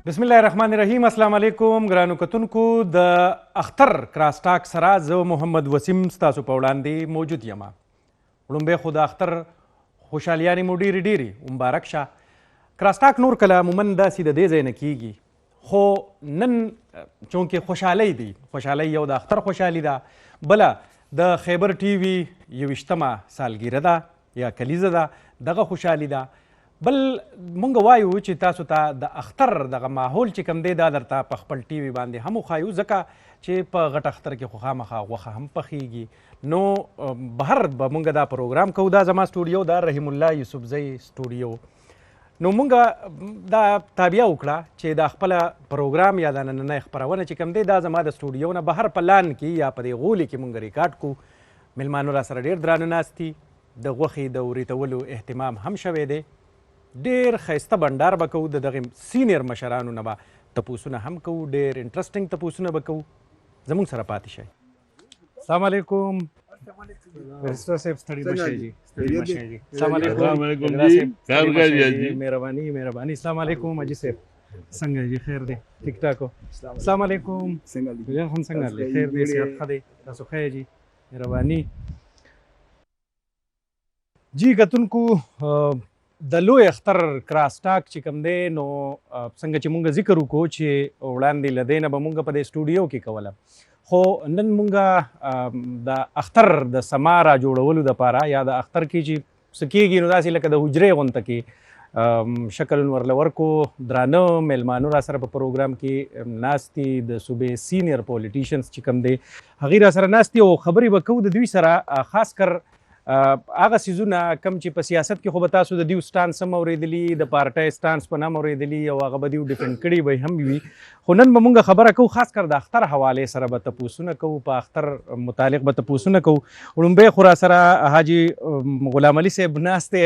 بسم الله الرحمن الرحیم. السلام علیکم ګرانو کتونکو، د اختر کراس ټاک سره زه محمد وسیم ستاسو په وړاندې موجود یم. وړومبی خو د اختر خوشحالیانې مو ډېرې ډېرې مبارک شه. کراس ټاک نور کله عموما داسې د دې ځای نه کیږي، خو نن چونکې خوشحالۍ دي، خوشحالۍ یو د اختر خوشحالي ده، بله د خیبر ټي وي 21مه سالګیره ده یا کلیزه ده، دغه خوشحالي ده. بل مونږ وایو چې تاسو ته د اختر دغه ماحول چې کوم دی دا درته په خپل ټي وي باندې هم وښایو، ځکه چې په غټ اختر کې خو خامخا غوښه هم پخیږي. نو بهر به مونږ دا پروګرام کوو. دا زما سټوډیو دا رحیم الله یوسفزی سټوډیو. نو مونږ دا تابیا وکړه چې دا خپل پروګرام یا دا نننۍ خپرونه چې کوم دی دا زما د سټوډیو نه بهر په لان کې یا په دې غولي کې مونږ ریکارډ کو. میلمانه را سره ډېر درانه ناست دي، د غوښې د وریتولو اهتمام هم شوی دی. ډېر ښایسته بنډار به کوو، د دغې سینیر مشرانو نه به تپوسونه هم کوو، ډېر انټرسټینګ تپوسونه به کوو. زموږ سره پاتې شئ. السلام علیکم بیرسټر صاحب، ستړي مه شئ جي، ستړي مه شئ جي. السلام علیکم جی، مهرباني مهرباني. السلام علیکم حاجي صاحب، څنګه جی؟ خیر دی، ټیک ټاک. السلام علیکم څنګه خان، څنګه دی؟ خیر دی، صحت ښه دی، تاسو ښه یې جی؟ مهرباني جی. کتونکو، د لوی اختر کراس ټاک چې کوم دی، نو څنګه چې مونږ ذکر وکړو چې وړاندې له دې نه به مونږ په دې سټوډیو کې کوله، خو نن مونږ د اختر د سما را جوړولو دپاره یا د اختر کې چې څه کېږي نو داسې لکه د حجرې غونته کې شکل ورله ورکو. درانه میلمانو را سره په پروګرام کې ناست دي، د صوبې سینیر پولیټیشنز چې کوم دی هغوی را سره ناست دي او خبرې به کوو د دوی سره، خاص کر هغه څیزونه کوم چې په سیاست کې خو به تاسو د دیو سټانس هم اورېدلي، د پارټۍ سټانس په نام اورېدلي او هغه به دیو ډیفند کړي به هم وي. خو نن به مونږ خبره کوو، خاص کر د اختر حوالې سره به تپوسونه کوو، په اختر متعلق به تپوسونه کوو. وړومبی خو را سره حاجي غلام علي صاحب ناست دی.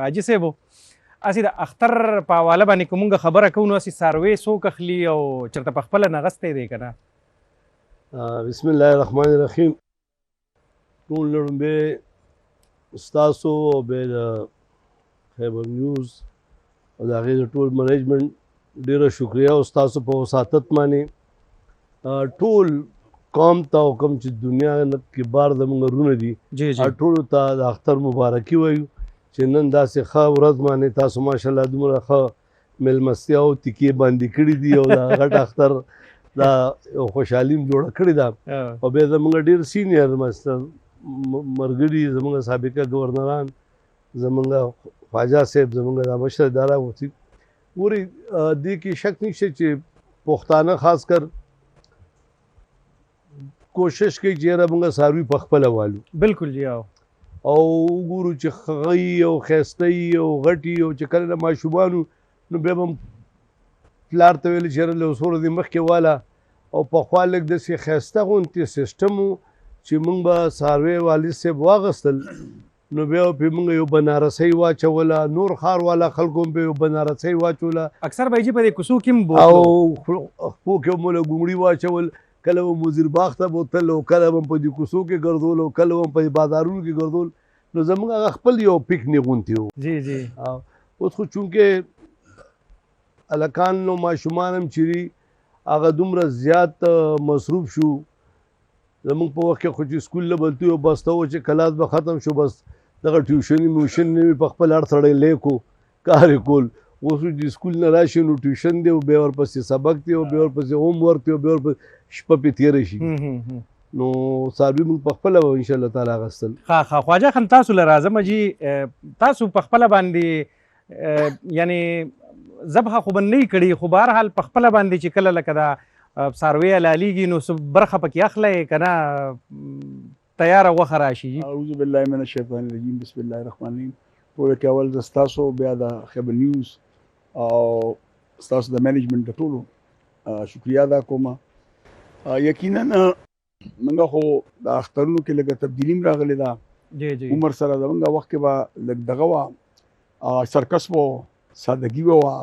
حاجي صاحب، هسې د اختر په حواله باندې که مونږ خبره کوو نو هسې څاروی څوک اخلي او چېرته په خپله نغستی دی که نه؟ بسم الله الرحمن الرحیم. ټول لړمبه ستاسو او به د خیبر نیوز او د هغې د ټول منیجمنټ ډېره شکریه او ستاسو په وساطت باندې ټول قوم ته او کوم چې دنیا کې بار زموږ وروڼه دي ټولو ته د اختر مبارکي وایو چې نن داسې ښه ورځ باندې تاسو ماشاءالله دومره ښه مېلمستیا او تیکې باندې کړي دي او دا غټ اختر دا یو خوشحالي هم جوړه کړې ده. او بیا زموږ ډېر سینیر مستر مرګري، زموږ سابقه ګورنران، زموږ خواجه صاحب، زموږ دا مشر اداره غوښتي. ګوري، دې کې شک نشته چې پښتانه خاص کر کوشش کوي چې یاره موږ څاروي په خپله والو. بالکل جی. او او وګورو چې ښه او ښایسته او غټي او چې کله د ماشومانو نو بیا به پلار ته ویل چې یاره له څو ورځې مخکې واله. او پخوا لږ داسې ښایسته غوندې سیسټم و چې موږ به څاروی والد صاحب واغستل نو بیا به پرې موږ یو بنارسۍ واچوله، نور ښار والا خلکو هم پرې یو بنارسۍ واچوله. اکثر به یې په دې کوڅو کې هم بوتلو او خپو کې به مو له ګومړي واچول. کله به وزیر باغ ته بوتل او کله به په دې کوڅو کې ګرځول او کله به په دې بازارونو کې ګرځول. نو زموږ هغه خپل یو پکنیک غونتی و. جی جی. اوس خو چونکې هلکان نو ماشومان هم چې دي هغه دومره زیات مصروف شو. زموږ په وخت کې خو چې سکول له بلتو یو بسته و چې کلاس به ختم شو بس دغه ټیوشني میوشن نه وي، په خپل هر سړی لیکو کار یې کول. اوس چې سکول نه راشي نو ټیوشن دی او بیا ورپسې سبق دی او بیا ورپسې هوم ورک دی او بیا ورپسې شپه پرې تېره شي. نو څاروي موږ په خپله به انشاءالله تعالی اخیستل. ښه ښه. خواجه خان، تاسو له راځم جي. تاسو په خپله باندې یعنی ذبحه خو به نه کړي، خو بهرحال په خپله باندې چې کله لکه دا څاروی حلالېږي نو څه برخه پکې اخلی که نه تیاره غوښه راشي؟ اعوذ بالله من الشیطان الرجیم، بسم الله الرحمن الرحیم. ټولو کې اول زه ستاسو بیا د خیبر نیوز او ستاسو د منیجمنټ د ټولو شکریه ادا کوم. یقینا موږ خو د اخترونو کې لږه تبدیلي هم راغلې ده. جی جی. عمر سره زمونږ وخت کې به لږ دغه وه، سرکس به و، سادګي به وه،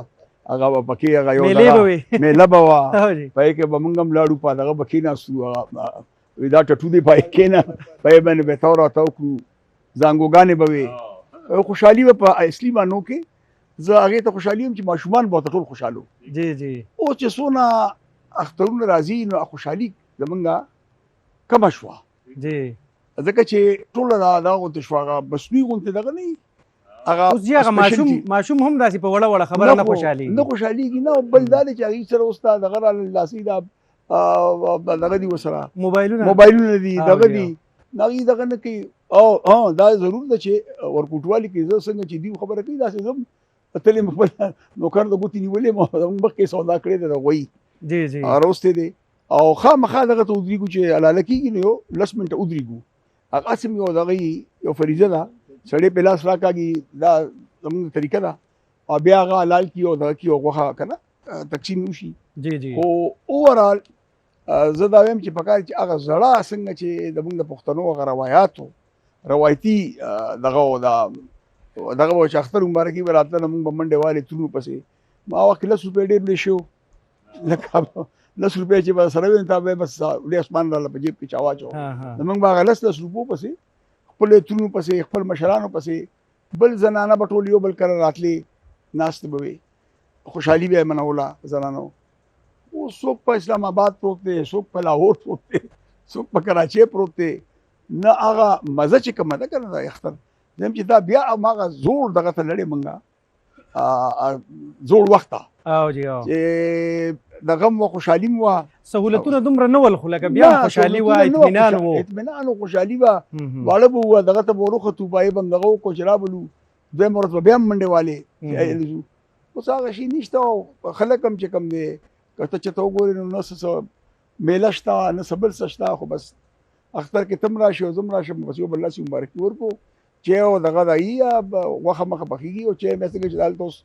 هغه به پکې هغه یو میلې به وې، میله به وه، په هغې کې به موږ هم لاړو، په دغه به کښېناستو، وی دا ټټو دی پای کښېنه، په هغې باندې به تاو راتاو کړو، زانګوګانې به وې، خوشحالي به په اصلي معنو کې. زه هغې ته خوشحالي یم چې ماشومان به ورته ټول خوشحاله وو. جی جی. اوس چې څونه اخترونه راځي نو خوشحالي زمونږ کمه شوه. جی. ځکه چې ټوله دا دغه غونتې شوه، هغه مصنوعي غونتې دغه نه وي، هغه اوس جی هغه ماشوم ماشوم هم داسې په وړه وړه خبره نه خوشحالېږي. نه خوشحالېږي نه. بل دا دی چې هغوی سره اوس دا دغه راغلل، لاسي دا دغه دي ورسره موبایلونه دي، دغه دي، هغوی دغه نه کوي. او ها دا ضرور ده چې ورکوټوالي کې زه څنګه چې دوی خبره کوي داسې زه هم تللی یم، خپل نوکر د ګوتې نیولې یم، زموږ مخکې سودا کړې ده د غویي. جی جی. هغه راوستی دی او خامخا دغه ته ودرېږو چې حلاله کېږي نو یو 10 منټه ودرېږو. هغه هسې هم یو دغه یو فریضه ده، سړی پې لاس راکاږي، دا زموږ طریقه ده، او بیا هغه حلال کړي او دغه کړي او غوښه که نه تقسیم وشي. جی جی. خو اوورال زه دا وایم چې پکار چې هغه زړه څنګه چې زموږ د پښتنو هغه روایاتو روایتي دغه و، دا دغه به چې اختر مبارکي به راتله نو موږ به منډې والې ترونو پسې. ما وخت کې 10 روپۍ ډېر لوی شو، لکه 10 روپۍ چې به سره وې نو تا به بس لوی اسمان راله په جیب کې چا واچو. نو موږ به هغه 10 روپو پسې خپل ترونو پسې خپل مشرانو پسې، بل زنانه به ټول یو بل کره راتلې، ناستې به وې، خوشحالي به یې منوله زنانو. اوس څوک په اسلام آباد پروت دی، څوک په لاهور پروت دی، څوک په کراچۍ پروت دی، نه هغه مزه چې کومه ده که نه د اختر زم چې دا بیا هماغه زوړ دغه ته لړې مونږه زوړ وخت ته. او جی او. چې د غم و خوشحالي مو وه. سهولتونه دومره نه ول، خو لکه بیا هم نه، خوشحالي وه، سهولتونه نه وه، اطمینان وو. اطمینان و خوشحالي وه. واړه به وو، دغه ته به وروختو، پای به هم دغه وکړو چې رابلو، دویمه ورځ به بیا هم منډې والې چې ځو. اوس هغه شی نشته او خلک هم چې کوم دی که ته چېرته وګورې نو نه څه میله شته نه څه بل څه شته، خو بس اختر کې ته هم راشې او زه هم راشم، بس یو بل لاس مبارکي ورکړو چې او دغه دی یا غوښه مخه پخېږي او چې مې څنګه چې دلته اوس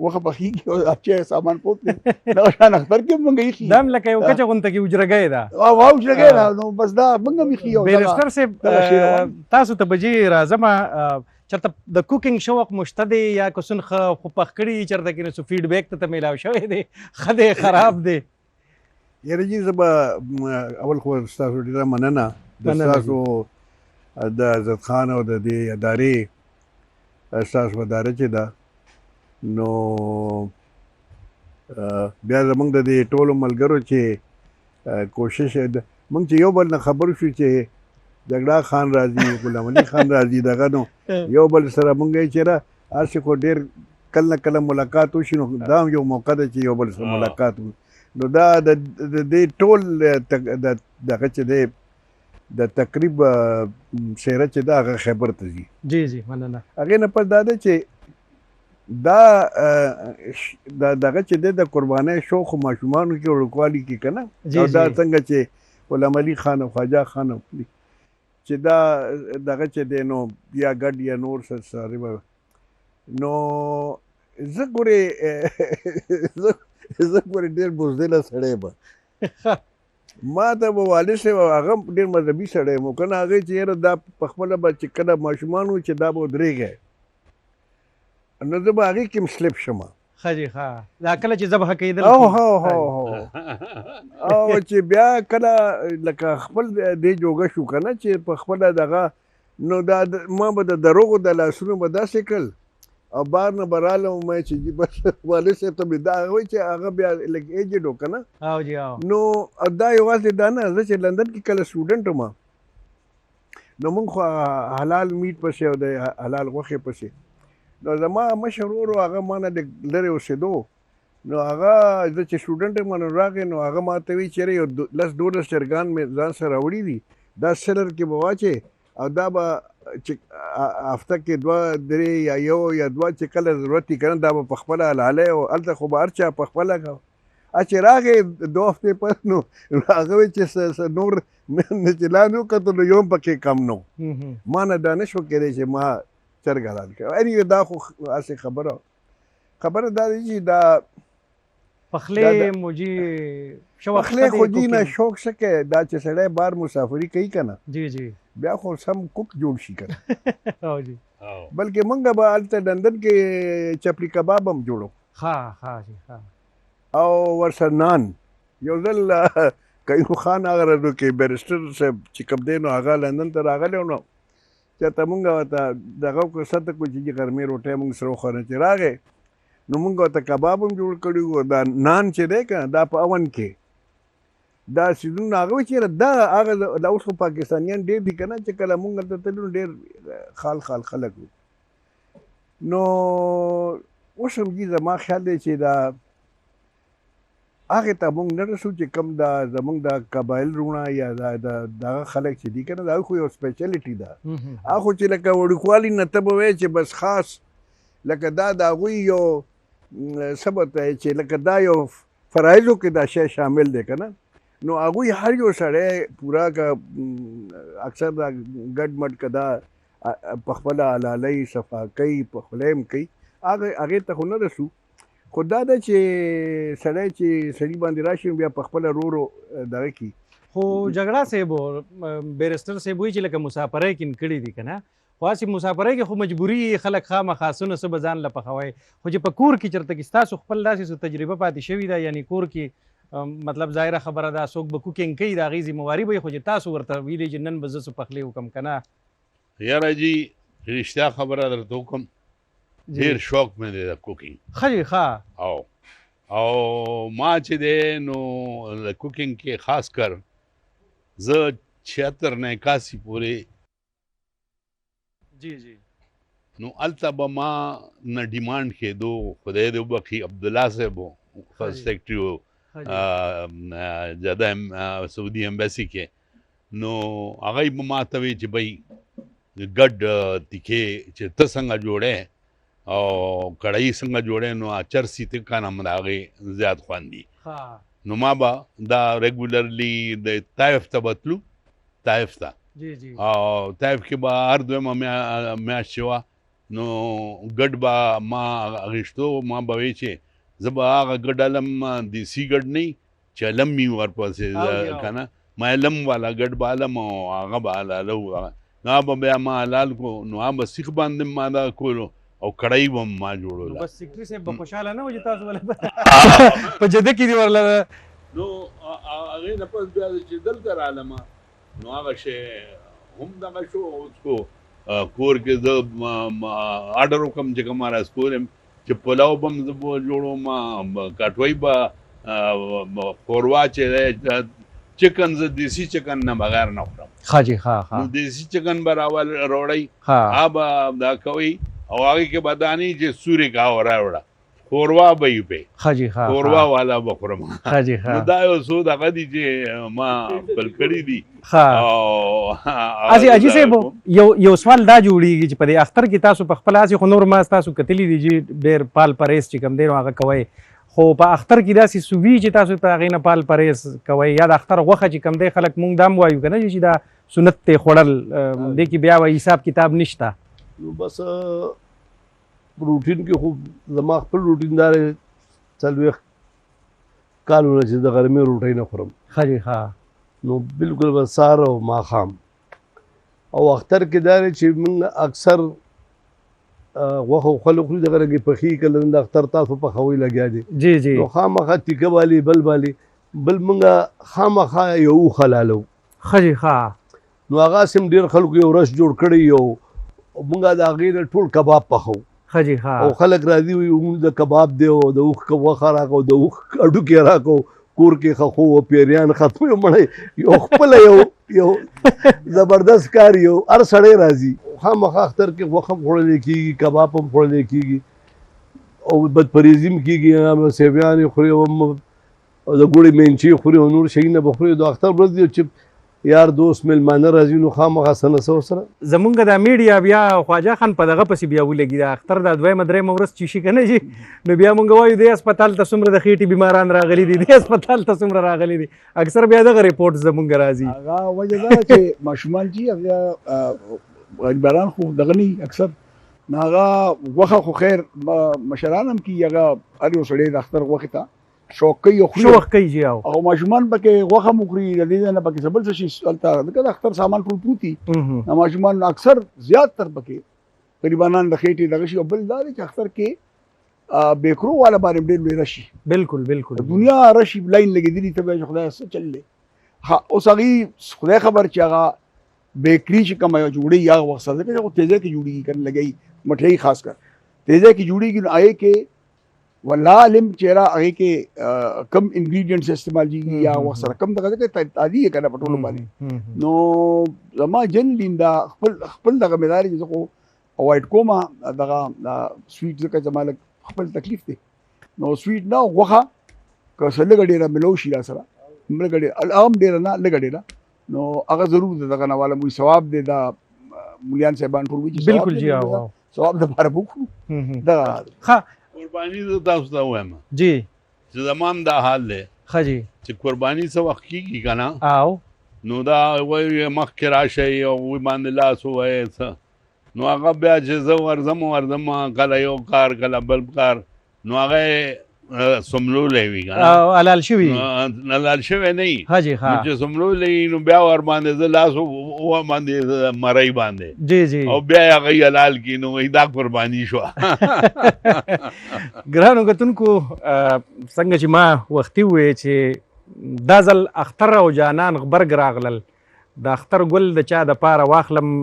غوښه پخېږي او دا چې سامان پروت دی، دغه شان اختر کې هم مونږ ایښي. دا هم لکه یو کچه غونته کې اجرګی ده. او اجرګی ده، نو بس دا مونږ هم ایښي. او بیرسټر صاحب، دغه شی روان دی. تاسو ته به جې راځم، چېرته د کوکینګ شوق مو شته دی یا که څه ښه خو پخ کړي چېرته کې نو څه فیډبیک ته میلاو شوی دی، ښه دی خراب دی؟ یاره جي، زه به اول خو ستاسو ډېره مننه د مننه جي. ستاسو د عزت خان او د دې ادارې، ستاسو اداره چې ده، نو بیا زمونږ د دې ټولو ملګرو چې کوشش مونږ چې یو بل نه خبر شو چې جګړا خان راځي، غلام علي خان راځي، دغه نو یو بل سره مونږ یې چې را هسې خو ډېر کله نه کله ملاقات وشي، نو دا هم یو موقع ده چې یو بل سره ملاقات وشي. نو دا د دې ټول دغه چې دی د تقریب څېره چې ده هغه خیبر ته ځي. جی جی، مننه. هغې نه پس دا ده چې دا دغه چې دی د قربانۍ شوق خو ماشومانو کې وړوکوالي کې که نه، او دا څنګه چې غلام علي خان او خواجه خان او چې دا دغه چې دی نو یا ګډ یا نور څه سره به نو زه ګورې زه ګورې ډېر بزدله سړی یم. ما ته به والد صاحب هغه ډېر مذهبي سړی و که نه، هغې چې یاره دا په خپله به چې کله ماشومان وو چې دا به ودرېږی نو زه به هغې کې هم سلپ شم. ښه جي، ښه، دا کله چې ذبح کېدل او هو هو هو. او چې بیا کله لکه خپل دې جوګه شو که نه چې په خپله دغه نو دا ما به د دروغو د لاسونو به داسې کړل او بار نه به رالم، ما چې جي بس والد صاحب ته مې دا وایي چې هغه بیا لږ ایجډ و که نه. او جي، او. نو دا یوازې دا نه، زه چې لندن کې کله سټوډنټ وم نو موږ خو حلال میټ پسې او د حلال غوښې پسې، نو زما مشر ورور و، هغه ما نه لږ لرې اوسېدو، نو هغه زه چې سټوډنټ یم نو راغی، نو هغه ما ته وایي چېرې یو 10 12 چرګان مې ځان سره راوړي دي، دا سیلر کې به واچې او دا به چې هفته کې 2 3 یا 1 یا 2 چې کله ضرورت وي که نه دا به په خپله حلالی او هلته خو به هر چا په خپله کوه. چې راغی 2 هفتې پس نو هغه وایي چې نور نه چې لا نه وکتل نو یو هم پکې کم نه و. ما نه دا نه شو کېدی چې ما چرګ حلال کړ. یعنې دا خو هسې خبره دا ده چې دا پخلی موجي شوق پخلی خو جی نه شوق څه کوي، دا چې سړی بار مسافري کوي که نه، جی جی، بیا خو سم کوک جوړ شي که نه. او جی. بلکې مونږ به هلته لندن کې چپلی کباب هم جوړو. ښه، ښه جی، ښه. او ورسره نان. یو ځل قیوم خان هغه ورځو کې بیرسټر صاحب چې کوم دی نو هغه لندن ته راغلی و، نو چېرته مونږ ورته دغه وکړو، څه ته کړو چې جي غرمې روټۍ مونږ سره وخوړه. چې راغی نو مونږ ورته کباب هم جوړ کړي وو. دا نان چې دی که نه، دا په اون کې دا څیزونه هغه وایي چې یاره دا هغه دا اوس خو پاکستانیان ډېر دي که نه، چې کله مونږ هلته تللو نو ډېر خال خال خلک وو. نو اوس هم جي زما خیال دی چې دا هغې ته مونږ نه رسو چې کوم دا زمونږ د قبایل روڼه یا دا دغه خلک چې دي که نه، دا خو یو سپیشلیټي ده. هغه خو چې لکه وړوکوالي نه ته به وایې چې بس خاص لکه دا د هغوی یو څه به ته چې لکه دا یو فرایضو کې دا شی شامل دی که نه. نو هغوی هر یو سړی پوره که اکثر دا ګډ مډ که دا په خپله حلالوي، صفا کوي، په خوله یې هم کوي، هغې ته خو نه رسو. خو دا ده چې سړی چې سړي باندې راشي نو بیا په خپله رو رو دغه کړي. خو جګړه صاحب بیرسټر صاحب وایي چې لکه مسافرۍ کې کړي دي که نه، خو هسې مسافرۍ کې خو مجبوري خلک خامخا څه نه څه به ځان له پخوي، خو چې په کور کې چېرته کې ستاسو خپل داسې څه تجربه پاتې شوې ده، یعنې کور کې مطلب ظاهره خبره ده څوک به کوکینګ کوي د هغې ذمهواري به وي، خو چې تاسو ورته ویلي چې نن به زه څه پخلی وکړم که نه؟ یاره جي رښتیا خبره درته وکړم، ډېر شوق مې دی د کوکینګ. ښه جي ښه. او ما چې دی نو د کوکینګ کې خاص کر زه 76 نه 81 پورې جی جی نو هلته به ما نه ډیمانډ کېدو، خدای دې وبخښي عبدالله صاحب و، فرست سیکرټري و جده سعودي امبیسي کې، نو هغه به ما ته وی چې بھائی ګډ تیکې چې ته څنګه جوړې او کړهي څنګه جوړې، نو چرسي تکه نه هم د هغې زیات خوند دي. نو ما به دا ریګولرلی د طایف ته به تلو، طایف ته او طایف کې به هر دویمه میاشت چې وه نو ګډ به ما اخیستو. ما به وی چې زه به هغه ګډ علم دیسي ګډ نه چې علم مې ورپسې که نه، ما علم والا ګډ به علم او هغه به حلالو، نو هغه به بیا ما حلال کو، نو هغه به سیخ باندې ما دا کولو او کړهي به ما جوړوله. نو بس سیکرټري صاحب به خوشحاله نه و چې تاسو ولې په جده کې دي ورله. نو هغې نه پس بیا چې دلته رالم نو هغه شی هم دغه شو. اوس خو کور کې زه آرډر وکړم چې کوم راسکور یم چې پلاو به هم زه جوړوم، کټوۍ به، ښوروا چې دی، چکن زه دیسي چکن نه بغیر نه خورم. ښه جي ښه ښه. نو دیسي چکن به راوړئ، هغه به دا کوئ او هغې کې به دا نه چې سورې کا راوړه، ښوروا به یې پې، ښه جي ښه ښوروا والا به خورم. ښه جي ښه. نو دا یو څو دغه دي چې ما خپل کړي دي. ښه. هسې حاجي صاحب یو سوال دا جوړېږي چې په دې اختر کې تاسو په خپله هسې خو نور ما تاسو کتلي دي چې ډېر پال پرهېز چې کوم دی نو هغه کوئ، خو په اختر کې داسې څه وي چې تاسو ته هغې نه پال پرهېز کوئ، یا د اختر غوښه چې کوم دی خلک مونږ دا هم وایو که نه چې دا سنت دی خوړل، دې کې بیا وایي حساب کتاب نشته. نو بس روټین کې خو زما خپل روټین دا دی 40 کالونه چې د غرمې روټۍ نه خورم. ښه جي ښه. نو بالکل به سهار او ماښام. او اختر کې دا دی چې موږ اکثر غوښه او خلک خوري، دغه رنګې پخېږي، کله نن د اختر تاسو پخوئ لګیا دي. جی جی. نو خامخا تیکه والي بل والي بل موږ خامخا یو اوښ حلالوو. ښه جي ښه. نو هغه هسې هم ډېر خلکو یو رش جوړ کړی یو موږ د هغې نه ټول کباب پخوو. ښه جي ښه. او خلک راځي وایي موږ د کباب دی او د اوښ غوښه راکړه او د اوښ هډوکی راکړو، کور کې ښخو او پیریان ختموي مړی یو خپله یو زبردست کار یو هر سړی راځي. خامخا اختر کې غوښه هم خوړلی کېږي، کباب هم خوړلی کېږي او بدپرهېزي هم کېږي، سیویان یې خوري او د ګوړې مینچې خوري او نور شیونه به خوري. د اختر ورځ دی چې یار دوست مېلمانه راځي نو خامخا څه نه څه ورسره. زمونږ دا میډیا بیا خواجه خان په دغه پسې بیا ولګي، دا اختر دا دویمه درېیمه ورځ چې شي که نه شي نو بیا مونږ وایو دې هسپتال ته څومره د خېټې بیماران راغلي دي، دې هسپتال ته څومره راغلي دي، اکثر بیا دغه رپورټ زمونږ راځي. هغه وجه دا ده چې ماشومان چې هغه غریبانان خو دغه نه اکثر، نو هغه غوښه خو خیر مشران هم کېږي، هغه هر یو سړی د اختر غوښې ته شوق کوي او خوري. شوق کوي جی. او او ماشومان پکې غوښه هم وخوري، د دې ځای نه پکې څه بل څه شي هلته، ځکه د اختر سامان ټول پروت دي. نو ماشومان اکثر زیات تر پکې غریبانان د خېټې دغه شي. او بل دا دی چې اختر کې بیکرو والا باندې ډېر لوی رش شي. بالکل بالکل. دنیا رش شي، لاین لګېدلي، ته به چې خدای څه چل دی. ها اوس هغې خدای خبر چې هغه بیکري چې کومه یو جوړېږي هغه وخت سره، ځکه چې خو تېزۍ کې جوړېږي که نه لګوي مټھۍ خاص کر تېزۍ کې جوړېږي، نو هغې کې والله عالم چې را هغه کې کم انګریډینټس استعمالېږي یا وخت سره کم دغه ځکه عادي یې کنه په ټولو باندې. نو زما جنرالي دا خپل خپل دغه مې دا دی چې زه خو اوایډ کوم دغه سویټ، ځکه زما لږ خپل تکلیف دی. نو سویټ نه، غوښه که څه لږه ډېره ملو شي را سره، لږه ډېره هم ډېره نه، لږه ډېره، نو هغه ضرور دغه نه والا موږ ثواب دی. دا مولیان صاحبان ټول وایي چې بالکل جی، او ثواب د پاره وکړو دا. ښه قرباني زه تاسو ته وایم جی چې زما هم دا حال دی. ښه جی. چې قرباني څه وخت کېږي که نه، او نو دا وایي مخکې راشئ او وی باندې لاس ووایئ څه، نو هغه بیا چې زه ورځم کله یو کار کله بل کار، نو هغه سملولی وي که نه، حلال شوي، حلال شوی نه وي. ښه جی. ښه نو چې سملولی نو بیا ور باندې زه لاس ووهم باندې مرۍ باندې جی جی، او بیا یې هغه حلال کړي، نو وایي دا قرباني شوه. ګرانو کتونکو، څنګه چې ما وختي وویل چې دا ځل اختر او جانان غبرګ راغلل، د اختر ګل د چا د پاره واخلم.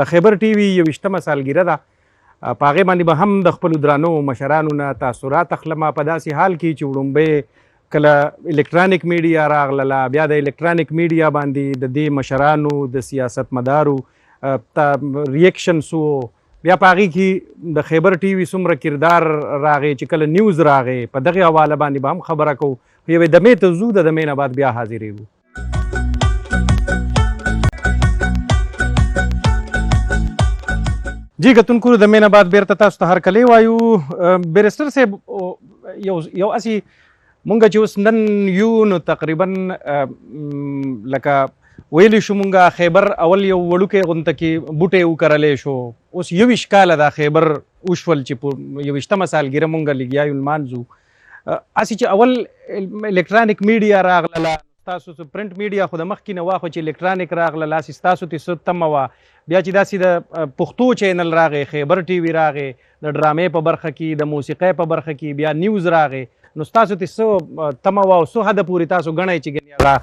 د خیبر ټي وي 21مه سالګیره ده، په هغې باندې به هم د خپلو درانو مشرانو نه تاثرات اخلم. په داسې حال کې چې وړومبی کله الکترونیک میډیا راغلله، بیا د الکترونیک میډیا باندې د دې مشرانو د سیاستمدارو ریاکشن سو، بیا په هغې کې د خیبر ټي وي څومره کردار راغی چې کله نیوز راغی، په دغې حواله باندې به هم خبره کوو. یوې دمې ته ځو، د دمې نه بعد بیا حاضرېږو. جی کتونکو، د مینه بعد بیرته تاسو ته هرکلی وایو. بیرسټر صاحب، یو یو اسی مونږ چې اوس نن یو، نو تقریبا لکه ویلی شو مونږ خیبر اول یو وړوکی غونته کې بوټی وکرلی شو، اوس 21 کاله دا خیبر وشول چې په 21مه سالګیره مونږ لګیا یو لمانځو. هسې چې اول الکترونیک میډیا راغله، تاسو څه پرنټ میډیا خو د مخکې نه وه، خو چې الکترونیک راغله لاسې ستاسو ته څه تمه وه؟ بیا چې داسې د پښتو چینل راغی، خیبر ټي وي راغی، د ډرامې په برخه کې، د موسیقۍ په برخه کې، بیا نیوز راغی، نو ستاسو ته څه تمه وه او څه حده پورې تاسو ګڼئ چې ګنې هغه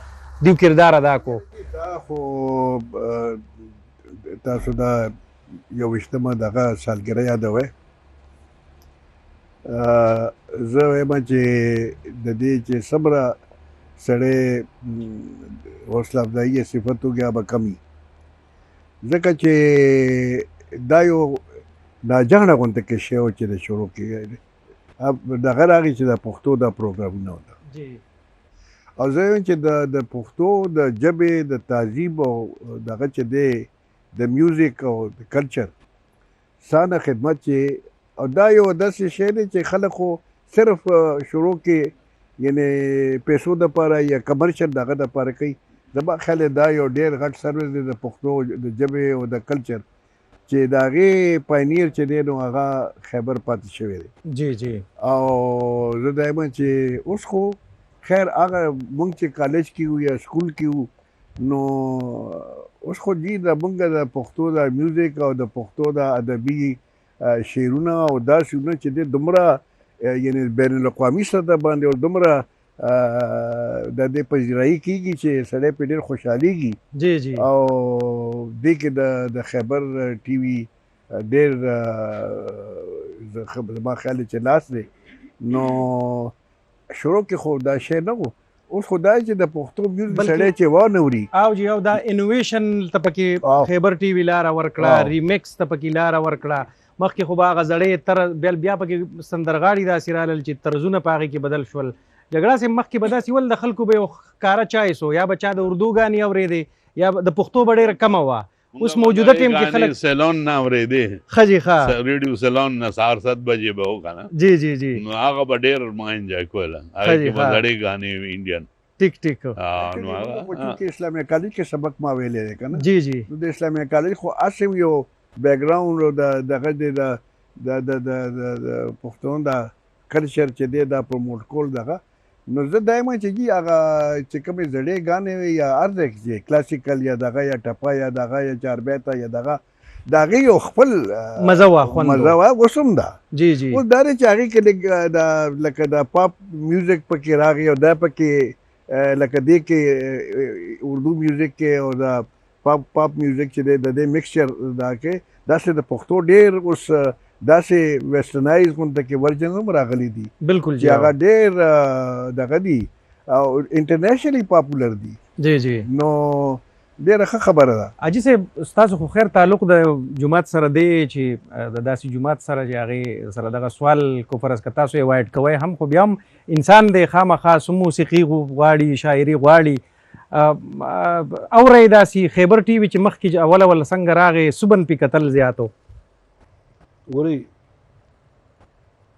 دیو کردار ادا کو؟ دا خو تاسو دا 21مه دغه سالګره یادوئ. زه وایم چې د دې چې څومره سړی حوصله افزایي یې صفت وکړي هغه به کم وي، ځکه چې دا یو ناجاڼه غونته کې شی و چې د شروع کې دغه راغی چې د پښتو دا پروګرامونه وو. او زه وایم چې د پښتو د ژبې د تهذیب او دغه چې دی د میوزیک او د کلچر سانه خدمت چې، او دا یو داسې شی دی چې خلک خو صرف شروع کې یعنی پیسو دپاره یا کمرشل دغه دپاره کوي. زما خیال دا یو ډېر غټ سروس دی د پښتو د ژبې او د کلچر چې د هغې پاینیر چې دی نو هغه خیبر پاتې شوی دی. جی جی. او زه دا وایم چې اوس خو خیر هغه مونږ چې کالج کې وو یا سکول کې وو، نو اوس خو جی د مونږ د پښتو د میوزیک او د پښتو د ادبي شعرونه او داسې چې دی دومره یعنی بین الاقوامي سطح باندې او دومره د دې پذیرایي کېږي چې سړی پرې ډېر خوشحالېږي. جی جی. او دې کې د خیبر ټي وي ډېر زما خیال چې لاس دی. نو شروع کې خو دا شی نه و، اوس خو دا چې د پښتو میوزیک سړی چې وانه وري. او جی، او دا انوویشن ته پکې خیبر ټي وي لاره ورکړه، ریمیکس ته پکې لاره ورکړه. مخکې خو به هغه زړې تر بیا پکې سندرغاړي داسې رالل چې طرزونه په هغې کې بدل شول. جګړه سي مخکې به داسې ول، د خلکو به یو ښکاره چای سو، یا به چا د اردو ګانې اورېدې یا د پښتو به ډېره کمه وه. اوس موجوده ټیم کې خلک سیلون نه اورېدې. ښه جی، ښه. ریډیو سیلون نه سهار 7 بجې به وکنه. جی جی جی. نو هغه به ډېر ما انجوای کوله، هغه کې به زړې ګانې وې انډین. ټیک ټیک. نو هغه چې اسلامي کالج کې سبق ما ویلې دی کنه. جی جی. نو د اسلامي کالج خو هسې یو بیکګراوند د دغه دی د د د د د پښتون د کلچر چې دی دا پروموټ کول دغه. نو زه دا وایم چې جی هغه چې کومې زړې ګانې وې یا هر ځای کې چې کلاسیکل یا دغه یا ټپه یا دغه یا چاربیته یا دغه د هغې یو خپل مزه وه، خوند مزه وه، اوس هم ده. جی جی. اوس دا دی چې هغې کې لږ دا لکه د پاپ میوزیک پکې راغی او دا پکې لکه دې کې اردو میوزیک کې او دا پاپ میوزیک چې دی د دې مکسچر دا کې داسې د پښتو ډېر اوس داسې ویسټرنایز غونته کې ورژن هم راغلي دي. بالکل چې هغه ډېر دغه دي او انټرنیشنلی پاپولر دي. جی جی. نو ډېره ښه خبره ده. حاجي صاحب، ستاسو خو خیر تعلق د جومات سره دی چې د داسې جومات سره چې هغې سره دغه سوال کو فرض که تاسو ایوایډ کوئ هم، خو بیا هم انسان دی، خامخا څه موسیقي غواړي، شاعري غواړي، اورئ داسې خیبر ټي وي چې مخکې اول اول څنګه راغی صبن پې کتل زیاتو. ګورئ،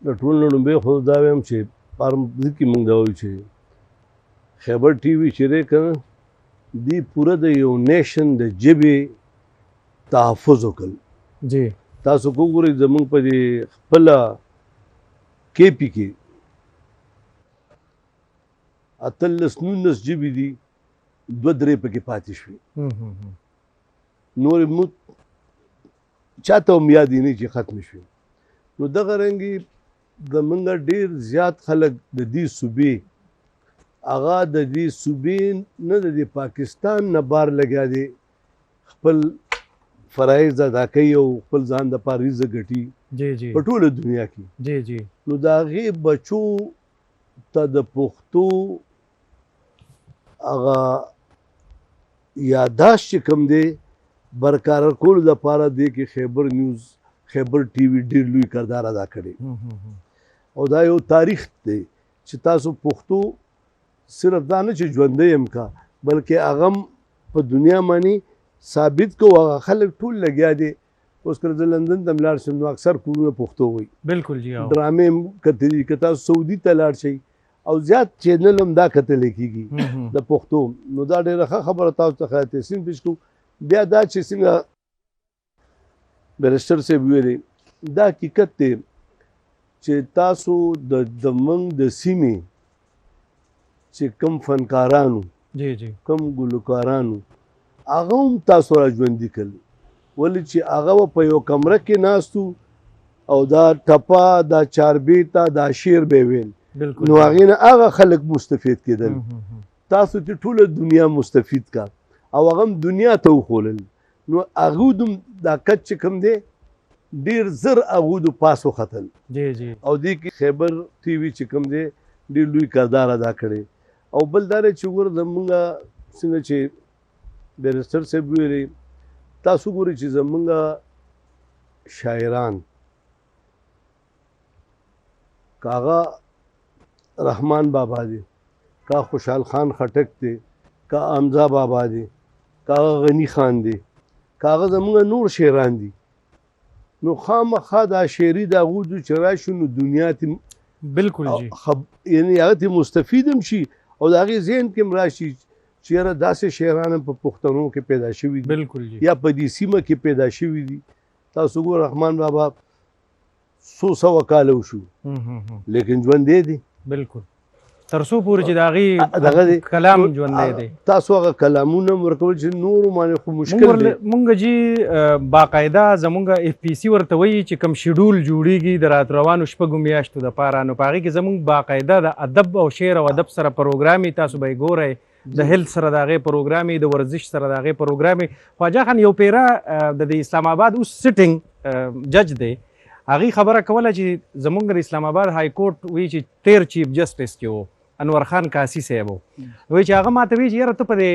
د ټول نه لومړی خو دا وایم چې پارم ځکه موږ دا وایو چې خیبر ټي وي چې دی که نه، دی پوره د یو نیشن د ژبې تحفظ وکړ. جی. تاسو که وګورئ زموږ په دې خپله کې پي کې 18 19 ژبې دي، 2 3 پکې پاتې شوې، نورې موږ چاته هم یادې نه چې ختمې شوې. نو دغه رنګې زمونږ ډېر زیات خلک د دې صوبې، هغه د دې صوبې نه د دې پاکستان نه بار لګیا دی، خپل فرایض ادا کوي او خپل ځان دپاره رزق ګټي. جی جی. په ټوله دنیا کې. جی جی. نو د هغې بچو ته د پښتو هغه یاداشت چې کوم دی برقرار کولو دپاره دې کې خیبر نیوز، خیبر ټي وي ډېر لوی کردار ادا کړی. او دا یو تاریخ دی چې تاسو پښتو صرف دا نه چې ژوندی هم کا، بلکې هغه هم په دنیا باندې ثابت کو. هغه خلک ټول لګیا دي. اوس که زه لندن ته لاړ شم نو اکثر کورونه پښتو وایي. بالکل جی. ډرامې هم کتلي. که تاسو سعودي ته لاړ شئ او زیات چینل هم دا کتلی کېږي د پښتو. نو دا ډېره ښه خبره تاسو ته خیال تحسین پېښ کوو. بیا دا چې څنګه بیرسټر صاحب ویلي، دا حقیقت دی چې تاسو د زمونږ د سیمې چې کم فنکارانو، جی جی، کم ګلوکارانو، هغه هم تاسو را ژوندي کړل. ولې چې هغه به په یو کمره کې ناست او دا ټپه، دا چاربیته، دا شعر به ویل. بالکل. نو هغې نه هغه خلک مستفید کېدل. تاسو چې ټوله دنیا مستفید کا او هغه هم دنیا ته وښولل. نو هغوی دوم دا کچ چې کوم دی ډېر زر هغوی د پاس وختل. جی جی. او دې کې خیبر ټي وي چې کوم دی ډېر لوی کردار ادا کړی. او بل دا دی چې ګوره زمونږ څنګه چې بیرسټر صاحب ویلي، تاسو ګورئ چې زمونږ شاعران که هغه رحمان بابا دی، که خوشحال خان خټک دی، که حمزه بابا دی، که هغه غني خان دی، که هغه زمونږ نور شاعران دي، نو خامخا دا شعري د هغو چې راشي نو دنیا ته بالکل جی. یعنی هغه ته مستفید هم شي او د هغې ذهن کې هم راشي چې یاره داسې شاعران هم په پښتنو کې پیدا شوي دي. بالکل جی. یا په دې سیمه کې پیدا شوي دي. تاسو ګوره رحمان بابا څو سوه کاله وشو، لیکن ژوندی دی. بالکل. تر څو پورې چې د هغې دغه دی. کلام ژوندی دی. تاسو هغه کلامونه هم ورکول چې نورو باندې خو مشکل دی. مونږ جی باقاعده زمونږ اف پي سي ورته وایي چې کوم شیډول جوړیږي د رات روانو 6 میاشتو دپاره، نو په هغې کې زمونږ باقاعده د ادب او شعر او ادب سره پروګرام وي. تاسو به یې ګورئ، د هیلث سره د هغې پروګرام وي، د ورزش سره د هغې پروګرام وي. خواجه خان یو پیره د دې اسلام آباد اوس سټینګ جج دی، هغې خبره کوله چې زمونږ د اسلام آباد های کورټ وی چې تیر چیف جسټس چې و انور خان کاسي صاحب و، وی چې هغه ماته وی چې یاره ته په دې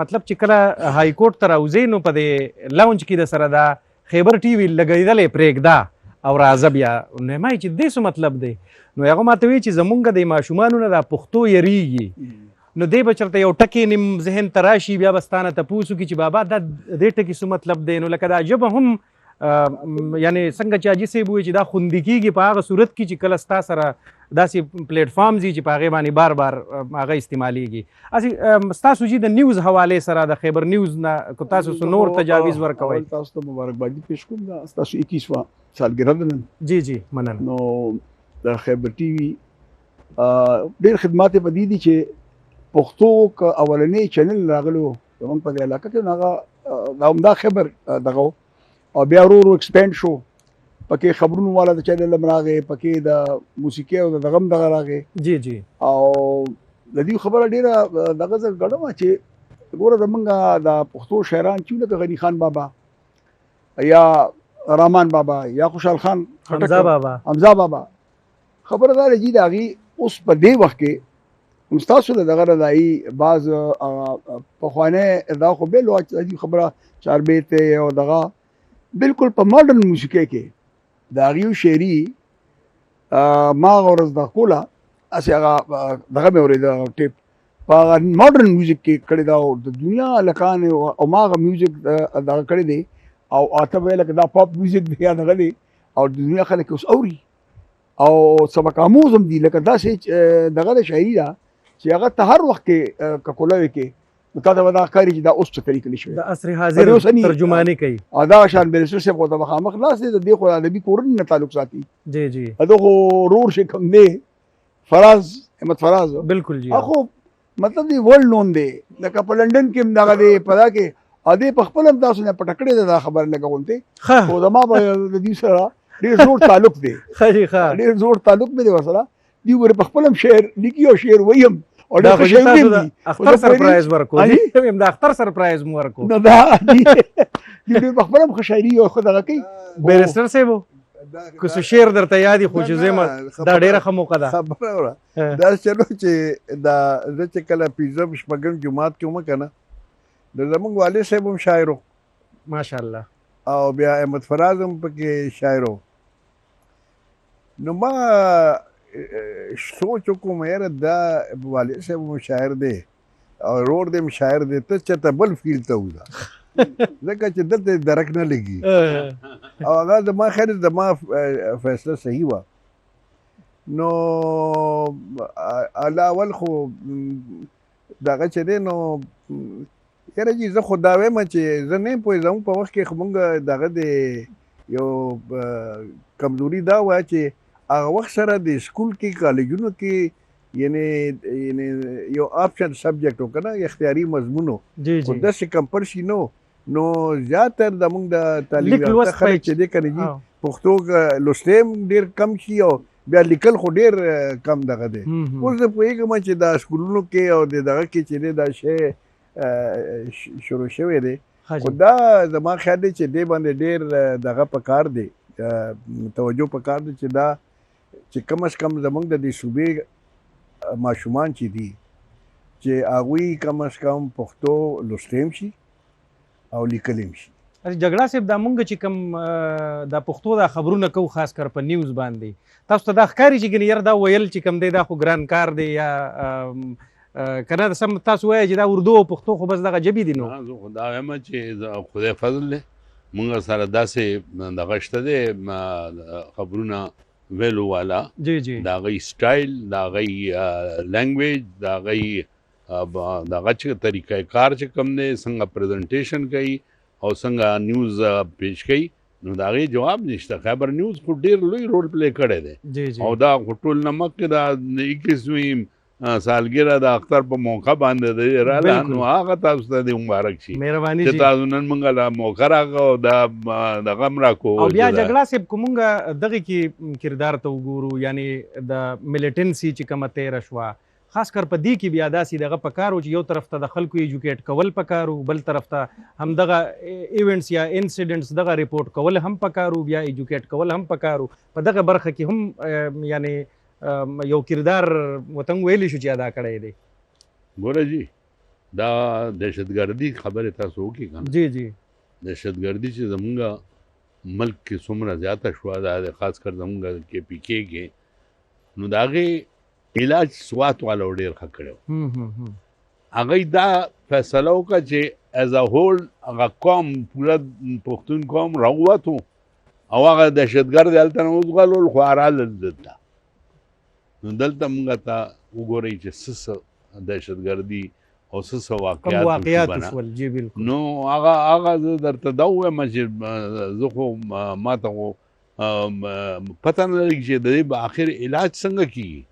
مطلب چې کله های کورټ ته راوځې نو په دې لاونج کې د سره دا خیبر ټي وي لګېدلی پرېږده او راځه بیا. نو ما یې چې دې څه مطلب دی؟ نو هغه ماته وی چې زمونږ د ماشومانو نه دا پښتو یریږي، نو دی به چېرته یو ټکی نیم ذهن ته راشي، بیا به ستا نه تپوس وکړي چې بابا دا دې ټکي څه مطلب دی. نو لکه دا ژبه هم یعنی څنګه چې حاجي صاحب وویل چې دا خوندي کېږي په هغه صورت کې چې کله ستا سره داسې پلیټ فارم ځي چې په هغې باندې بار بار هغه استعمالیږي. هسې ستاسو جي د نیوز حوالې سره د خیبر نیوز نه که تاسو څه نور تجاویز ورکوئ. اول تاسو ته مبارکبادي پېښ کوم، دا ستاسو 21 سالګره ده نن. جی جی مننه. نو د خیبر ټي وي ډېر خدمات یې په دې دي چې پښتو که اولنی چینل راغلی و زموږ په دې علاقه کې، نو هغه دا همدا خیبر دغه و، او بیا ورو ورو ایکسپینډ شو، پکې خبرونو والا د چینل هم راغی، پکې د موسیقي او د دغه هم دغه راغی. جی جی. او د دې خبره ډېره دغه زه ګڼم چې ګوره زمونږ د پښتو شاعران چې لکه غني خان بابا یا رحمان بابا یا خوشحال خان خټک، حمزه بابا. حمزه بابا. خبره دا ده چې د هغې اوس په دې وخت کې هم ستاسو له دغه نه دایي بعض پخوانی دا خو بل عجیب خبره چاربیتې او دغه بالکل په ماډرن موسیقۍ کې د هغې شعري ما هغه ورځ دغه کوله، هسې هغه دغه مې اورېده، هغه ټیپ په هغه ماډرن میوزیک کې کړې ده او د دنیا هلکان او ما هغه میوزیک دغه کړی دی او ته به لکه دا پاپ میوزیک دی یا دغه دی او د دنیا خلک اوس اوري او سبق آموز هم دي. لکه داسې دغه د شاعري ده چې هغه ته هر وخت کې که کولاوي کې نو تا ته به دا ښکاري چې دا اوس څه طریقه نه شوی، د عصر حاضر ترجماني کوي. او دغه شان بیرسټر صاحب خو ته مخامخ ناست دی، د دې خو ادبي کورنۍ نه تعلق ساتي. جی جی. ده خو ورور چې کوم دی فراز احمد فراز، بالکل جی، خو مطلب دی ورلډ نون دی، لکه په لندن کې هم دغه دی په دا کې ا دې په خپل هم تاسو نه پټه کړې ده دا خبره لګه غونتې، خو زما په د دې سره ډېر زوړ تعلق دی. ښه جی، ښه، ډېر زوړ تعلق مې دی ورسره. دی ګوره په خپل هم شعر لیکي او شعر وایم او ډېر ښه شعر دي. اختر سرپرایز ورکو، هم د اختر سرپرایز مو ورکو. نو دا دی ډېر په خپل هم ښه شاعري او ښه دغه کوي. بیرسټر صاحب که څه شعر درته یاد خو چې زه دا ډېره ښه موقع ده. خبره وره دا چلو چې دا زه چې کله پنځم شپږم جومات کې وم که نه، نو زموږ والد صاحب هم شاعر و، ماشاءالله، او بیا احمد فراز هم پکې شاعر و. نو ما سوچ وکړم یاره دا والد صاحب هم شاعر دی او ورور دی هم شاعر دی، ته چېرته بل فیلډ ته وځه ځکه چې دلته درک نه لګي. او هغه زما خیال زما فیصله صحیح وه. نو الله اول خو دغه چې دی نو یاره جي زه خو دا وایم چې زه نه یم پوه، زموږ په وخت کې خو موږ دغه دی یو کمزوري دا وه چې هغه وخت سره د سکول کې کالجونو کې یعنی یعنی یو آپشن سبجیکټ و که نه، اختیاري مضمون و، خو داسې کمپلسري نه و. نو زیاتر د موږ د تعلیم یافته خلک چې دی که نه جي پښتو لوستی هم ډېر کم شي او بیا لیکل خو ډېر کم دغه دی. اوس زه پوهېږم چې دا سکولونو کې او د دغه کې چې دی دا شی شروع شوی دی، خو دا زما خیال دی چې دې باندې ډېر دغه پکار دی، توجه پکار دی چې دا چې کم از کم زموږ د دې صوبې ماشومان چې دي چې هغوی کم از کم پښتو لوستی هم شي او لیکلی هم شي. جګړه صاحب دا مونږ چې کوم دا پښتو دا خبرونه کوو خاص کر په نیوز باندې، تاسو ته دا ښکاري چې ګنې یاره دا ویل چې کوم دی دا خو ګران کار دی یا که نه سم تاسو وایئ چې دا اردو او پښتو خو بس دغه ژبې دي؟ نو زه خو دا وایم چې خدای فضل دی مونږ سره داسې دغه شته دی خبرونه ویلو والا، جی جی، د هغوی سټایل، د هغوی لنګویج، د هغوی دغه چې طریقه کار چې کوم دی، څنګه پریزنټیشن کوي او څنګه نیوز پیش کوي، نو د هغې جواب نشته. خیبر نیوز خو ډېر لوی رول پلی کړی دی او دا خو ټول نه مخکې دا 21وې سالګره د اختر په موقع باندې دی راله، نو هغه تاسو ته دې مبارک شي مهرباني چې تاسو نن مونږ له موقع راکړه او دا دغه هم راکړو. او بیا جګړه صاحب که مونږ دغې کې کردار ته وګورو، یعنې د میلیټنسي چې کومه تېره شوه، خاص کر په دې کې بیا داسې دغه پکار و چې یو طرف ته د خلکو ایجوکیټ کول پکار و، بل طرف ته همدغه ایونټس یا انسیډنټس دغه ریپورټ کول هم پکار و، بیا ایجوکیټ کول هم پکار و. په دغه برخه کې هم یعنې یو کردار وطن ویلی شو چې ادا کړی دی. ګوره جی دا دهشتګردي خبرې تاسو وکړې که نه؟ جی جی. دهشتګردي چې زمونږ ملک کې څومره زیاته شوه، دا خاص کر زمونږ کې پي کې کې، نو د هغې علاج سوات والو ډېر ښه کړی و. هغوی دا فیصله وکړه چې از ا هول هغه قوم پوره پښتون قوم راووتو او هغه دهشتګرد یې هلته نه وځغلول، خو رالل دلته. نو دلته مونږ ته وګورئ چې څه څه دهشتګردي او څه څه واقعات وشول. جی بالکل. نو هغه هغه زه درته دا ووایم چې زه خو ما ته خو پته نه لګي چې د دې به اخر علاج څنګه کېږي.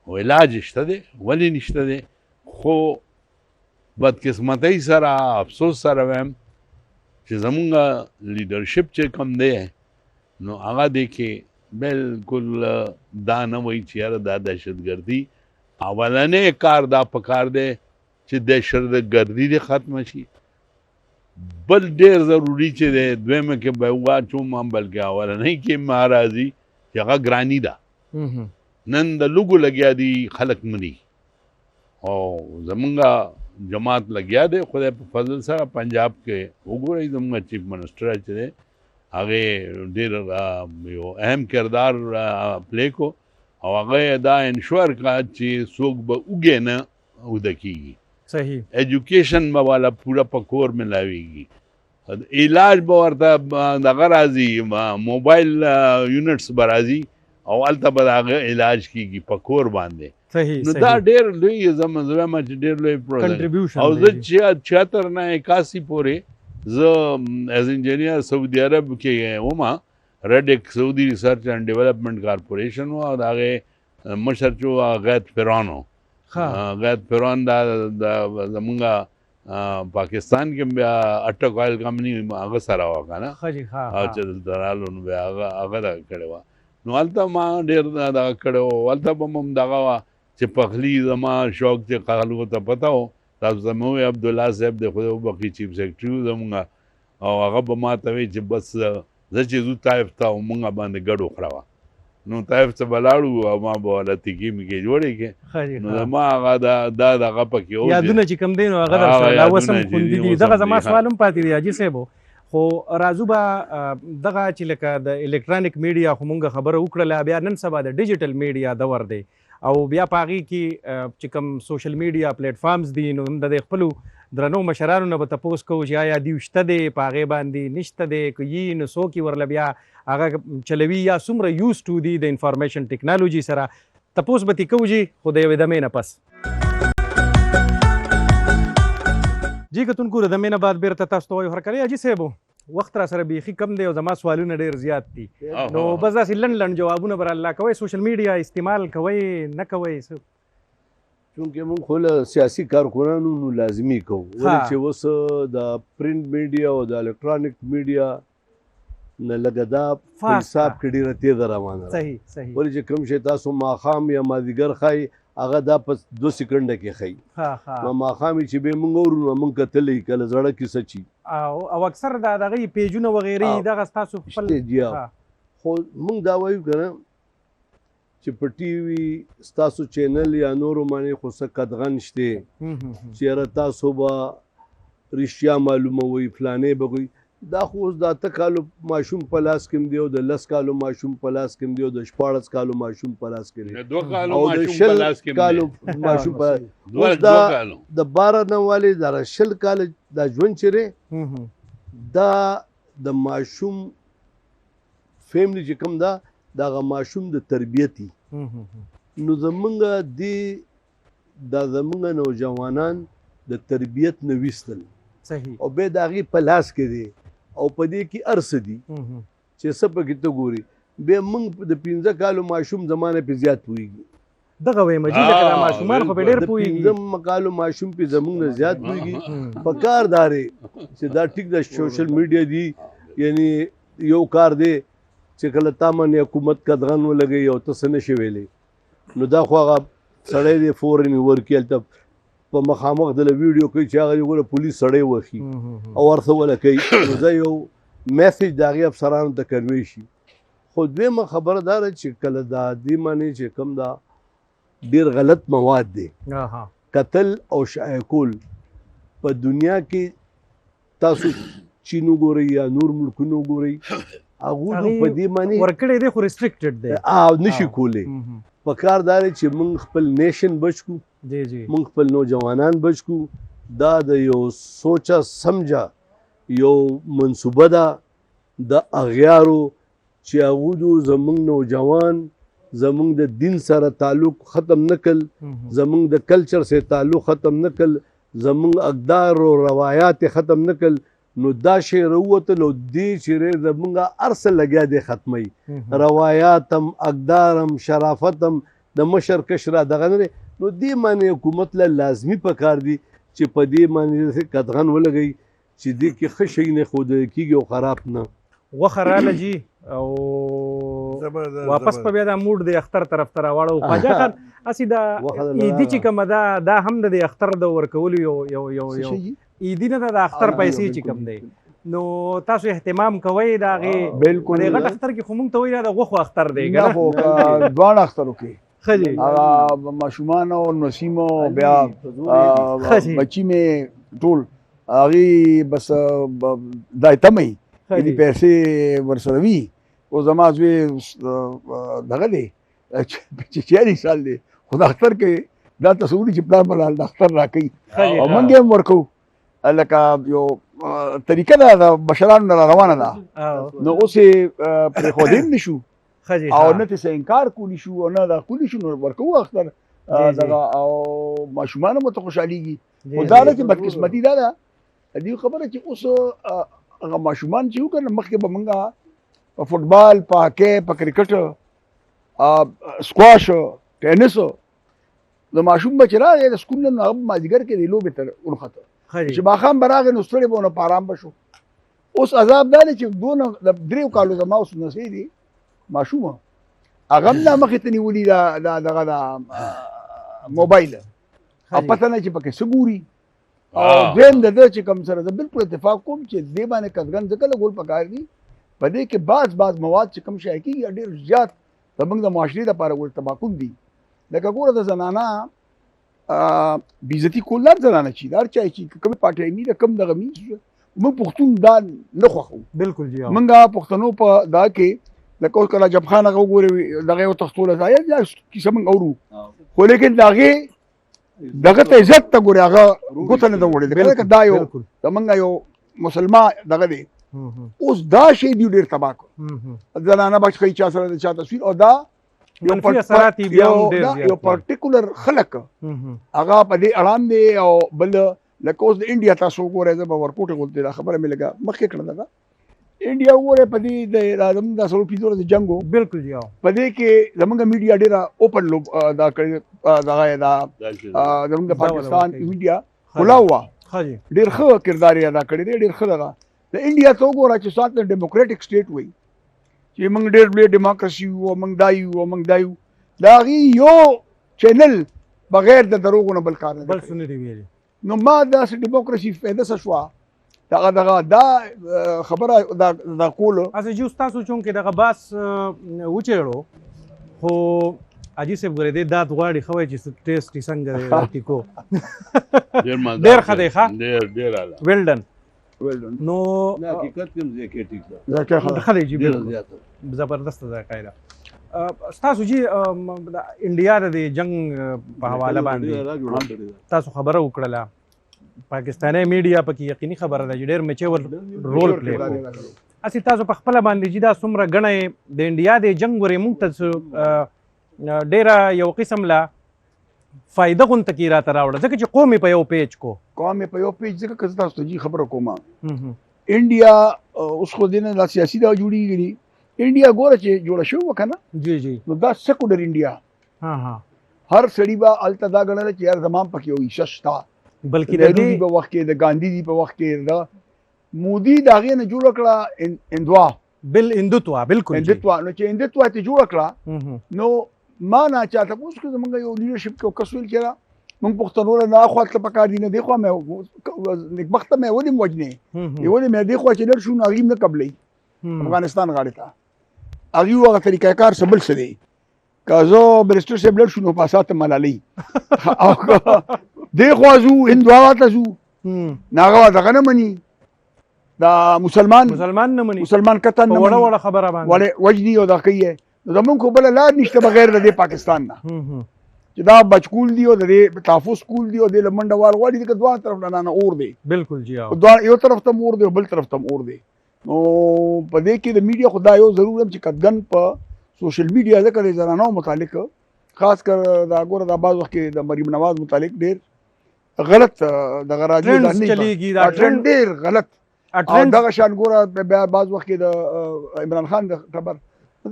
او علاج شته دی، ولې نشته دی؟ خو بدقسمتۍ سره افسوس سره وایم چې زمونږ لیډرشپ چې کوم دی نو هغه دی کې بالکل دا نه وایي چې یاره دا دهشتګردي اولنی کار دا پکار دی چې دهشتګردي دې ختمه شي. بل ډېر ضروري چې دی دویمه کې به واچوم هم، بلکې اولنۍ کې ما راځي چې هغه ګراني ده. نن د لوګو لګیا دي خلک مري، او زمونږ جماعت لګیا دی خدای په فضل سره. پنجاب کې وګورئ زمونږ چیف منسټر چې دی هغې ډېر یو اهم کردار پلی کو، او هغه یې دا انشور کړه چې څوک به اوږی نه اوده کېږي. صحیح. ایجوکیشن به والا پوره په کور ملاویږي، علاج به ورته دغه راځي، موبایل یونټس به راځي او هلته به د هغه علاج کېږي په کور باندې. صحیح. نو دا ډېر لوی زه وایم چې ډېر لوی کنټریبیوشن. او زه 76 نه 81 پورې زه از انجینیر سعودي عرب کې وم، رډک سعودي ریسرچ اینډ ډیولپمنټ کارپوریشن و، او د هغې مشر چې و غیث فرعون و. غیث فرعون دا زمونږ پاکستان کې بیا اټک آئل کمپني هغه سره وه که نه، او چې دلته رالو نو بیا هغه دغه کړې وه. نو هلته ما ډېر دغه کړی و. هلته به هم دغه وه چې پخلی زما شوق چې خلکو ته پته و. تاسو ته مې وویل عبدالله صاحب دی خدای وبخښي چیف سیکرټري و زمونږ، او هغه به ما ته وایي چې بس زه چې ځو طایف ته او مونږ باندې ګډ وخوره وه. نو طایف ته به لاړو او ما به ولا تیکې میکې جوړې کړې. نو زما هغه دا دغه پکې و یادونه چې کوم دی نو هغه در سره لا اوس هم خوندي دي. دغه زما سوال هم پاتې دی حاجي صاحب. خو راځو به دغه چې لکه د الکترونیک میډیا خو مونږ خبره وکړله، بیا نن سبا د ډیجیټل میډیا دور دی، او بیا په هغې کې چې کوم سوشل میډیا پلیټ فارمز دي، نو هم د دې خپلو درنو مشرانو نه به تپوس کوو چې آیا دیو شته دی په هغې باندې نشته دی، که یي نو څوک یې ورله بیا هغه چلوي، یا څومره یوز ټو دي د انفارمیشن ټکنالوجي سره. تپوس به ترې کوو جي، خو د یوې دمې نه پس. جی کتونکو د دمې نه بعد بېرته تاسو ته وایو هرکلی. حاجي صاحب وخت را سره بیخي کم دی او زما سوالونه ډېر زیات دي، نو بس داسې لنډ لنډ جوابونه به راله کوئ. سوشل میډیا استعمال کوئ نه کوئ؟ چونکې موږ خو له سیاسي کارکنانو نو لازمي کوو، ولې چې اوس د پرنټ میډیا او د الکترونیک میډیا نه لږه دا په حساب کې ډېره تېزه روانه ده. ولې چې کوم شی تاسو ماښام یا مازدیګر ښایي هغه دا په 2 سیکنډه کې ښایي. نو ماښام یې چې بیا موږ اورو نو موږ کتلی کله زړه کیسه چي او اکثر دا دغه پیجونه وغیرې دغه ستاسو خپل. خو موږ دا وایو که نه چې په ټي وي ستاسو چینل یا نورو باندې خو څه قدغن شته چې یاره تاسو به رښتیا معلوموئ فلانې به کوئ. دا خو اوس د 8 کالو ماشوم په لاس کې دی، او د 10 کالو ماشوم په لاس کې دی، او د 16 کالو ماشوم په لاس کې دی، او د 20 کالو ماشوم په اوس دا د 12 نه والې دا 20 کال دا ژوند چې دی دا د ماشوم فیملی چې کوم ده دغه ماشوم د تربیتي. نو زمونږ دې دا زمونږ نوجوانان د تربیت نه ویستل او بیا د هغې په لاس کې دی، او په دې کې هر څه دي چې څه پکې ته ګوري. بیا موږ د 5 کالو ماشوم زمانه پې زیات پوهېږي. دغه وایم چې لکه دا ماشومان خو پې ډېر پوهېږي. د 5 کالو ماشوم پې زموږ نه زیات پوهېږي. په کار دا دی چې دا ټیک د سوشل میډیا دی، یعنی یو کار دی چې کله تا باندې حکومت قدغن ولګوي او ته څه نه شې ویلی، نو دا خو هغه سړی دی فورن یې ورکړي، هلته په مخامخ دله ویډیو کوي چې هغه ګوره پولیس سړی وهي او هر څه وله کوي. نو زه یو میسج د هغې افسرانو ته کنوی شي. خو دویمه خبره دا ده چې کله دا دې معنی چې کوم دا ډېر غلط مواد دی، قتل او شایع کول په دنیا کې تاسو چین وګورئ یا نور ملکونه وګورئ، هغوی په دې معنی ورکړی دی خو ریسټریکټډ دی او نشي کولی. په کار دا دی چې موږ خپل نیشن بچ کړو، موږ خپل نوجوانان بچ کړو. دا د یو سوچه سمجه یو منصوبه ده د اغیارو چې هغوی زموږ نوجوان زموږ د دین سره تعلق ختم نه کړ، زموږ د کلچر سره تعلق ختم نه کړ، زموږ اقدار او روایات ختم نه کړ. نو دا شی راووتل او دې چې زموږ هر څه لګیا دی ختموي، روایات هم، اقدار هم، شرافت هم، د مشر کشره دغه نه دی. نو دې معنی حکومت له لازمي پکار دي چې په دې باندې قدغن ولګوي چې دې کې ښه شی نه ښودل کېږي او خراب نه. غوښه راله جي او واپس په بیا دا موډ د اختر طرف ته راواړو. خواجه خان هسې دا عیدي چې کومه ده دا هم د اختر د ورکولو یو یو یو یو عیدي نه ده، د اختر پیسې چې کوم دی، نو تاسو اهتمام کوئ د هغې؟ بالکل. په دې غټ اختر کې خو مونږ ته وایي دا د غوښو اختر دی. نه، خو که دواړه اخترو کې ښه جي. هغه ماشومان او نسیم او بیا ښه جي. بچی مې ټول هغې بس دا تمه وي ښه دي جي. پیسې ورسره وي. او زما زوی اوس دغه دی چې 46 سال دی، خو د اختر کې دا تصور چې پلار به د اختر راکوي ښه جي، او ښه. موږ یې هم ورکوو. لکه یو طریقه ده د بشرانو نه را روانه ده، نو اوس یې پرېښودی هم نه شو ښه جي، او ښه. نه ترې څه انکار کولی شو او نه دا کولی شو، نو ورکوو اختر جی، جی. دغه او ماشومان هم ورته خوشحالېږي. جی، خو دا جی. ده چې بدقسمتي دا ده دې خبره چې اوس هغه ماشومان چې وو که نه، مخکې به موږ په فوټبال، په هاکي، په کرکټ، سکواش، ټینس، د ماشوم به چې راغی د سکول نه، نو هغه به مازدیګر کې د لوبې ته ونښته، ښه جي. چې ماښام به راغی نو ستړی به و، نو په آرام به شو. اوس عذاب دا دی چې دونه د 3 کالو زما اوس نسې دی ماشوم، هغه هم دا مخې ته نیولي دا دا دغه دا موبایل ښه او جي. پته نه چې پکې څه ګوري. او دویم د ده چې کوم سره زه بالکل اتفاق کوم چې دې باندې قدغن ځکه لګول پکار دي، په دې کې بعض بعض مواد چې کوم شایع کېږي ډېر زیات زموږ د معاشرې لپاره ګوره تباه کن دي. لکه ګوره د زنانه بېعزتي کول، هر زنانه چې هر چا چې کومې پارټۍ مي ده کوم دغه مي، موږ پښتون دا نه خوښوو. بالکل جی. موږ پښتنو په دا کې لکه اوس کله عجب خان هغه وګورې دغه یې وتښتوله، دا یا کیسه موږ اورو، خو لیکن د هغې دغه ته عزت ته ګورې هغه ګوته نه ده وړې، لکه دا یو زمونږ یو مسلمان دغه دی. اوس دا شی دی ډېر تباه کړ، زنانه به ښایي چا سره د چا تصویر او دا یو منفي اثرات یې بیا هم ډېر زیات یو دي. پرټیکولر خلک هغه په دې اړان دی. او بل لکه اوس د انډیا تاسو وګورئ، زه به ورکوټې غونډې دا خبره مې لږه مخکې کړه، ده انډیا وګورئ په دې د زمونږ د 405 ورځې جنګ و. بالکل جی. په دې کې زمونږ میډیا ډېره اوپن لوب دا کړې، دغه یې دا زمونږ د دا ولا پاکستان ورکوي. میډیا کلاو وه، ښه جي. ډېر ښه کردار یې ادا کړی دی، ډېر ښه دغه. د انډیا ته وګوره چې سات ډیموکراټیک سټیټ وایي چې موږ ډېر لوی ډیموکراسي یو او موږ دا یو او موږ دا یو، د هغې یو چینل بغیر د دروغو نه بل کار نه دی بل کړی. څه نه دی ویلي. نو ما داسې ډیموکراسي فایده څه شوه؟ دغه دغه دا خبره دا دا کولو. اصل جی تاسو چونکې دغه باس وچېړو، خو حاجي صاحب ګورې دې داد غواړي، ښه وایي چې ټیسټ یې څنګه دی تیکو. ډېر مزه. ډېر ښه دی، ښه؟ ډېر ډېر اعلی. ویل ډن. Well done. نو نه، حقیقت کې هم ذایقه ټیک ده. ذایقه ښه ده. ښه دی جی، ډېره بالکل. زیاته. زبردست ذایقه ده. ستاسو جی د انډیا د دې جنگ په حواله باندې ډېره جوړه کړې ده. تاسو خبره وکړله، پاکستاني میډیا پکې یقیني خبره ده چې ډېر میچور رول پلی کردار کو. یې ادا کړی. اسی تاسو په خپله باندې چې دا څومره ګڼئ د انډیا د جنګ ورې مونږ ته ډېره یو قسم لا فایده غونته کې راته راوړه، ځکه چې قوم یې په یو پیچ کو. قوم یې په یو پیچ ځکه که زه تاسو ته جی خبره کوم، انډیا اوس خو دې نه دا سیاسي دا جوړېږي دي. انډیا ګوره چې جوړه شوې وه که نه، جی جی. نو دا سیکولر انډیا، ها ها هر سړي به هلته دا ګڼله چې یار زما هم پکې یو حصه شته، بلکې د نهرو دې په وخت کې، د ګاندي جي په وخت کې، دا مودي د هغې نه جوړه کړه هندوا. بل هندوتوا، بالکل جی. هندوتوا. نو چې هندوتوا ته جوړه کړه، نو ما نه چا تپوس کړو زمونږ یو لیډرشپ کې یو کس ویل چې مونږ پښتنو له نه اخوا تله پکار دي نه دې خوا، مې نېکبخته مې ولې وژنې، ولې مې دې خوا چې لړ شو نو هغوی هم نه قبلوي افغانستان غاړې ته. هغوی هغه طریقه کار څه بل څه دی، که زه بریسټر صاحب لړ شو نو پاسا ته ملالۍ او که دې خوا ځو هندواوا ته ځو، نو هغه دغه نه مني، دا مسلمان مسلمان نه مني، مسلمان کتن نه په وړه مني، وړه خبره باندې وړه وژني او دا کوي. نو زمونږ خو بله لار نشته بغیر د دې پاکستان نه، چې دا بچکول دی او د دې تحفظ کول دی او دې له منډه وال غواړي، ځکه دواړه طرف نه نه اور دی. بالکل جی. دواړه یو طرف ته اور دی او بل طرف ته اور دی. نو په دې کې د میډیا خو دا یو ضرور هم چې قدغن په سوشل میډیا، ځکه د زنانو متعلق خاص کر دا ګوره دا بعض وخت کې د مریم نواز متعلق ډېر غلط دغه راځي، دا ټرینډز نه چلیږي، دا دا ټرینډ ډېر غلط. او دغه شان ګوره بیا بعض وخت کې د عمران خان د ټبر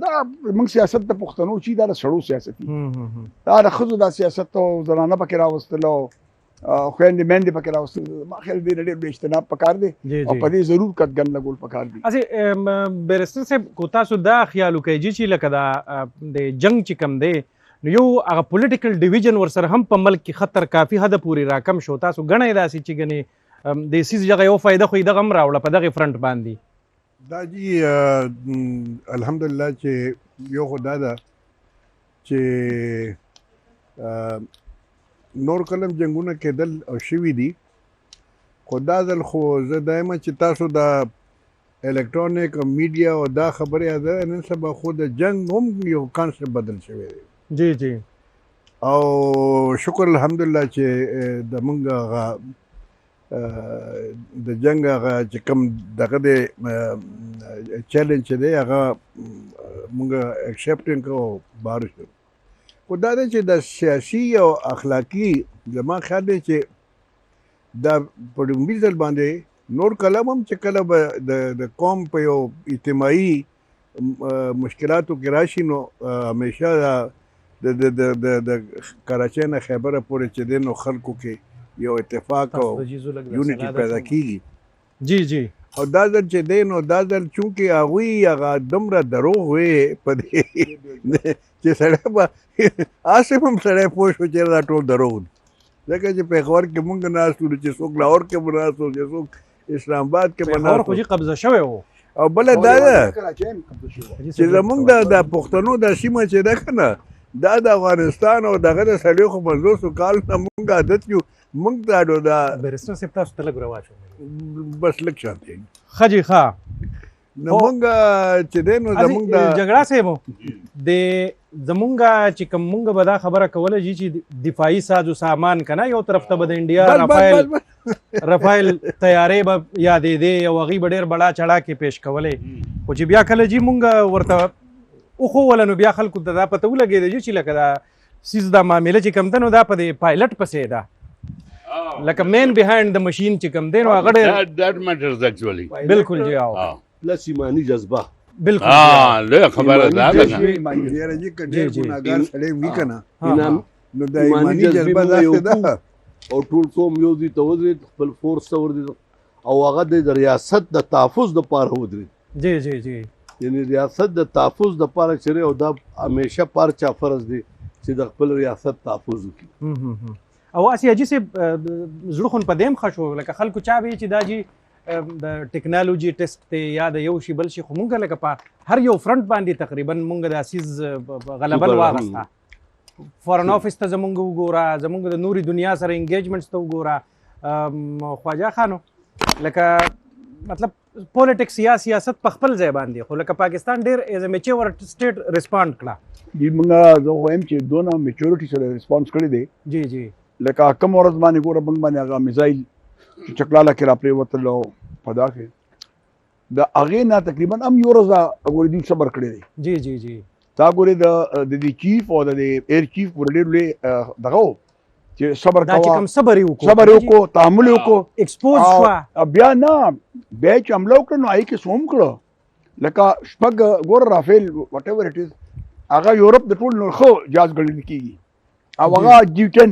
دا موږ سیاست د پښتنو چې دا د سړو سیاست دی، دا د ښځو دا سیاست او زنانه پکې راوستل او خویندې میندې پکې راوستل، ما خیال دې ډېر لوی اجتناب پکار دی او په دې ضرور قدغن لګول پکار دی. اسی بیرسټر صاحب کو تاسو دا خیال وکړئ چې لکه دا د جنگ چې کم دی نو یو هغه پولیټیکل ډیویژن ورسره هم په ملک کې خطر کافي حد پورې راکم شو، تاسو ګڼئ داسې چې ګنې د سیز دغه یو فائدہ خو دغه هم راوړه په دغه فرنٹ باندې. دا جی الحمدلله چې یو خو دا ده چې نور کلم جنگونه کېدل او شوي دي، خو دا ځل خو زه دا یم چې تاسو د الکترونیک او میډیا او دا خبرې ده، نن سبا خو د جنگ هم یو کانسپټ بدل شوی دی. جی جی. او شکر الحمدلله چې د مونږ هغه د جنگ هغه چې کوم دغه دی چیلنج چې دی هغه مونږ اکسپټ کړو او بهر شو. خو دا دی چې د سیاسي او اخلاقي زما خیال دی چې دا په لومړي ځل باندې نور کلم هم چې کله به د قوم په یو اجتماعي مشکلاتو کې راشي نو همیشه د د د د د کراچۍ نه خیبره پورې چې دی نو خلکو کې یو اتفاق او یونټي پیدا کیږي. جی جی. او دا ځل چې دی نو دا ځل چونکې هغوی هغه دومره دروغ وې په دې چې سړی به هسې هم سړی پوه شو چې دا ټول دروغ دي، ځکه چې پېښور کې مونږ ناست وو، چې څوک لاهور کې به ناست وو، چې څوک اسلام آباد کې به ناست وو. خو جي قبضه شوی وو. او بله دا ده چې زمونږ د پښتنو دا سیمه چې ده که نه، دا د افغانستان او دغه د څلوېښتو پنځوسو کالو نه مونږ عادت یو، مونږ ته نو دا بیرسټر صاحب تاسو ته لږ رواج بس لږ شان دی. ښه جي ښه. نو مونږ چې دی نو زمونږ د جګړه صاحب د زمونږ چې کوم مونږ به دا خبره کوله جي چې دفاعي سازو سامان که نه، یو طرف ته به د انډیا رافایل طیارې به یادېدې او هغوی به ډېر بړا چړا کې پیش کولې، خو چې بیا کله جي مونږ ورته وښووله نو بیا خلکو ته دا پته ولګېده جي چې لکه دا څیز دا معامله چې کوم ده نو دا په دې پایلټ پسې ده، لکه مین بیهایند د مشین چې کوم دی نو هغه ډېر That matters actually. بالکل جی. او پلس ایمانی جذبه. بالکل. لویه خبره ده ده. یاره جی که ډېر ګناهګار سړی وي که نه، نو د ایمانی ایمانی جذبه داسې ده او ټول قوم یو ځای ته ودرېد، خپل فورس ته ودرېد او هغه د ریاست د تحفظ دپاره ودرېد. جی جی جی. یعنی ریاست د تحفظ دپاره چې دی، او دا همیشه پر چا فرض دی چې د خپل ریاست تحفظ وکړي. او هسې حاجي صاحب زړه خو په دې هم ښه شو، لکه خلکو چا وی چې دا جي د ټکنالوژي ټیسټ دی یا د یو شي بل شي، خو مونږ لکه په هر یو فرنټ باندې تقریبا مونږ د څیز غلبل واغسته. فارن آفس ته زمونږ وګوره، زمونږ د نورې دنیا سره انګیجمنټس ته وګوره. خواجه خانو لکه مطلب پولیټکس یا سیاست په خپل ځای باندې، خو لکه پاکستان ډېر ایز ا میچور سټیټ ریسپاند کړه. جی مونږ زه وایم چې دونه میچورټي سره ریسپانس کړی دی. جی جی. لکه کوم ورځ باندې ګوره مونږ باندې هغه میزایل چې چکلاله کې راپرېوتل او په دا کې د هغې نه تقریبا هم یو ورځ ګورې دوی صبر کړی دی. جی جی جی. تا ګورې د دې چیف او د دې ایر چیف ګورې ډېر لوی دغه و چې صبر دا چې کوه، کوم صبر یې وکړو، صبر یې وکړو، تحمل یې وکړو، ایکسپوز شوه. او بیا نه، بیا یې چې حمله وکړه نو هغې کې څه هم کړه، لکه شپږ ګوره رافیل واټ ایور اټ از، هغه یورپ د ټول نور ښه جهاز ګڼل کېږي، او هغه جی 10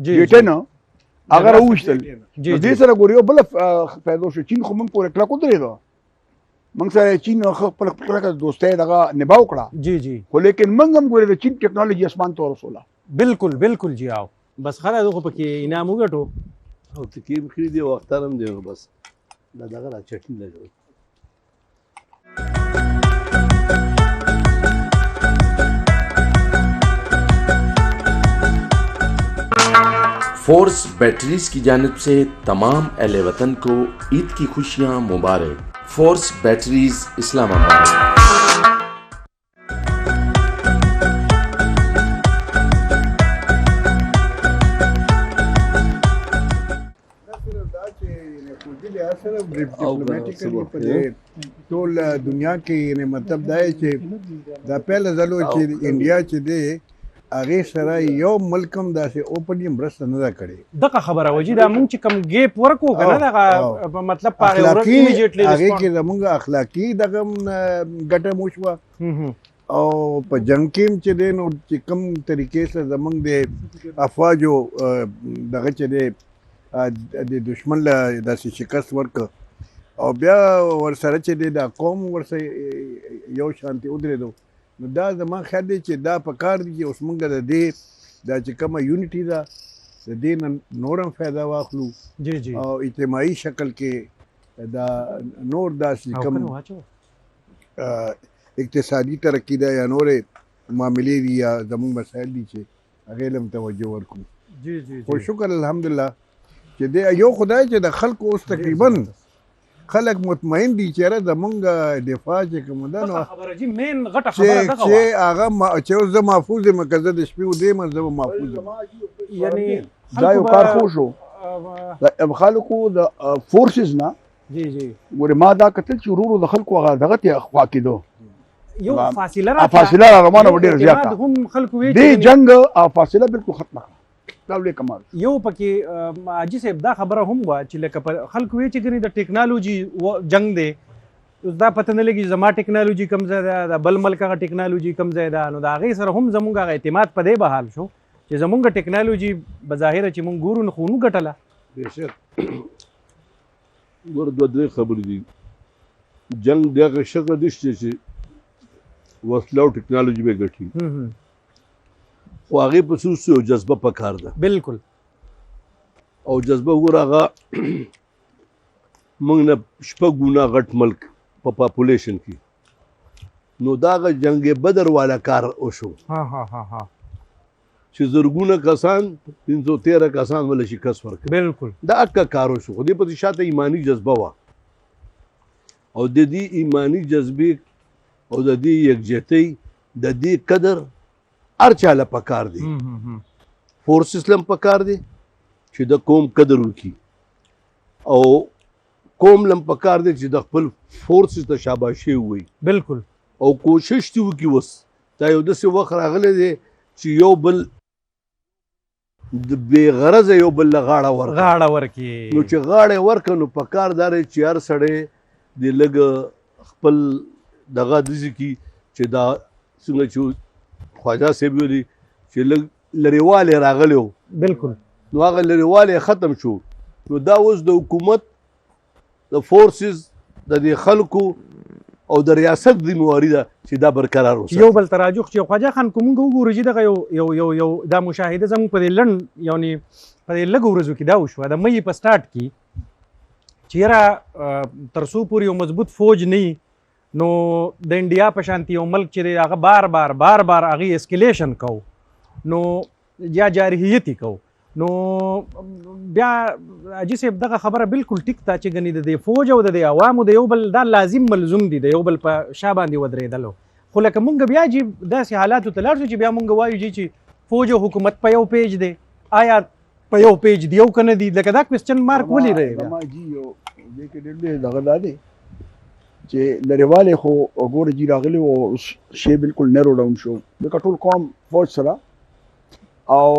جی 10 هغه راوویستل. نو دې سره ګورې یو بله پیدا شو. چین خو موږ پورې کلک ودرېده، موږ سره چین خپل کلکه دوستۍ دغه نبا وکړه. جی جی. خو لیکن موږ هم ګورې د چین ټکنالوژي اسمان ته ورسوله. بالکل بالکل جی. او بس ښه ده، خو پکې انعام وګټو. او تکې هم ښې دي او اختر هم دی، نو بس دا دغه را چټني لګوي. Force batteries की जानिब से तमाम अहले वतन को ईद की खुशियां मुबारक। Force batteries Islamabad. ډیپلوماټیکلی په دې ټول دنیا کې یعنی مطلب دا دی چې دا پهله ځل و چې انډیا چې دی هغې سره یو ملک هم داسې اوپنلی مرسته نه ده کړې. دغه خبره وه جي، دا مونږ چې کوم ګیپ ورکو که نه، دغه مطلب په هغې ورځ immediately هغې respond. کې زمونږ اخلاقي دغه هم ګټه مو شوه، او په جنګ کې هم چې دی نو چې کوم طریقې سره زمونږ د افواجو دغه چې دی د دشمن له داسې شکست ورکړ، او بیا ورسره چې دی دا قوم ورسره یو شانتې ودرېدو. نو دا زما خیال دی چې دا په کار دی چې اوس موږ د دې دا چې کومه یونټي ده د دې نه نور هم فایده واخلو جی جی او اجتماعي شکل کې دا نور داسې او کوم کنه واچو. اقتصادي ترقي ده یا نورې معاملې دي یا زموږ مسایل دي چې هغې له هم توجه ورکړو. جی جی خو شکر الحمدلله چې دی یو خدای چې د خلکو اوس تقریبا خلک مطمئن دي چې یاره زمونږ دفاع چې کومه ده نو خبره جی مین غټه خبره دغه چې هغه چې اوس زه محفوظ یم، که زه د شپې ویده یم زه به محفوظ یم. یعنی دا یو کار خو شو د خلکو د فورسز نه. جی جی ګورې ما دا کتل چې ورو ورو د خلکو هغه دغه ته خوا کېدو، یو فاصله راته، فاصله را روانه وه ډېره زیاته. هم خلکو وی دې جنګ فاصله بالکل ختمه کړه، دا لوی کمال. یو پکې حاجي صاحب دا خبره هم وه چې لکه خلکو وی چې ګنې د ټکنالوژي جنګ دی، اوس دا پته نه لګي زما ټکنالوژي کوم ځای ده، د بل ملک هغه ټکنالوژي کوم ځای ده، نو د هغې سره هم زمونږ هغه اعتماد په دې بحال شو چې زمونږ ټکنالوژي بظاهره چې مونږ ګورو نو خو نو ګټله. بېشک ګوره دوه درې خبرې دي. جنګ د هغه شکل نشته چې وسله او ټکنالوژي به ګټي، خو هغې پسې اوس یو جذبه پکار ده. بالکل. او جذبه وګوره هغه موږ نه شپږ ګونه غټ ملک په پاپولیشن کې، نو دا هغه جنګ بدر والا کار وشو چې زرګونه کسان 513 کسان ولا شکست ورکړ. بالکل. دا اکه کار وشو، خو دې پسې شاته ایماني جذبه وه، او د دې ایماني جذبې او د دې یکجهتۍ د دې قدر هر چا له پکار دی. فورسز له هم پکار دی چې د قوم قدر وکړي، او قوم له هم پکار دی چې د خپل فورسز ته شاباشي ووایي. بالکل. او کوشش دې وکړي. اوس دا یو داسې وخت راغلی دی چې یو بل د بې غرضه یو بل له غاړه ورکړه، غاړه ورکړي. نو چې غاړه یې ورکړه نو پکار دا دی چې هر سړی دې لږ خپل دغه داسې کړي چې دا څنګه چې خواجه صاحب ویلي چې لږ لرېوالی راغلی و. بالکل. نو هغه لرېوالی ختم شو. نو دا اوس د حکومت د فورسز د دې خلکو او د ریاست ذمہواري ده چې دا برقرار وساتي. یو بل تراجع چې خواجه خان کوم موږ وګورو چې دغه یو یو یو یو دا مشاهده زموږ په دې لنډ یعنی په دې لږو ورځو کې دا وشوه د مې په سٹارټ کې چې یاره تر څو پورې یو مضبوط فوج نه نو د انډیا په شانتي یو ملک چې دی هغه بار بار بار بار هغې اسکلیشن کو نو یا جارحیت یې کو، نو بیا حاجي صاحب دغه خبره بالکل ټیک ده چې ګنې د دې فوج او د دې عوامو د یو بل دا لازم ملزوم دي د یو بل په شا باندې ودرېدلو. خو لکه مونږ بیا چې داسې حالاتو ته لاړ شو چې بیا مونږ وایو چې فوج او حکومت په یو پیج دی، آیا په یو پیج دی او که نه دی، لکه دا کوېسچن مارک ولې دی؟ زما جی یو دې کې ډېر لوی دغه دا دی چې لرېوالی خو ګوره جي راغلی و، اوس شی بالکل نیرو ډاون شو، ځکه ټول قوم فوج سره، او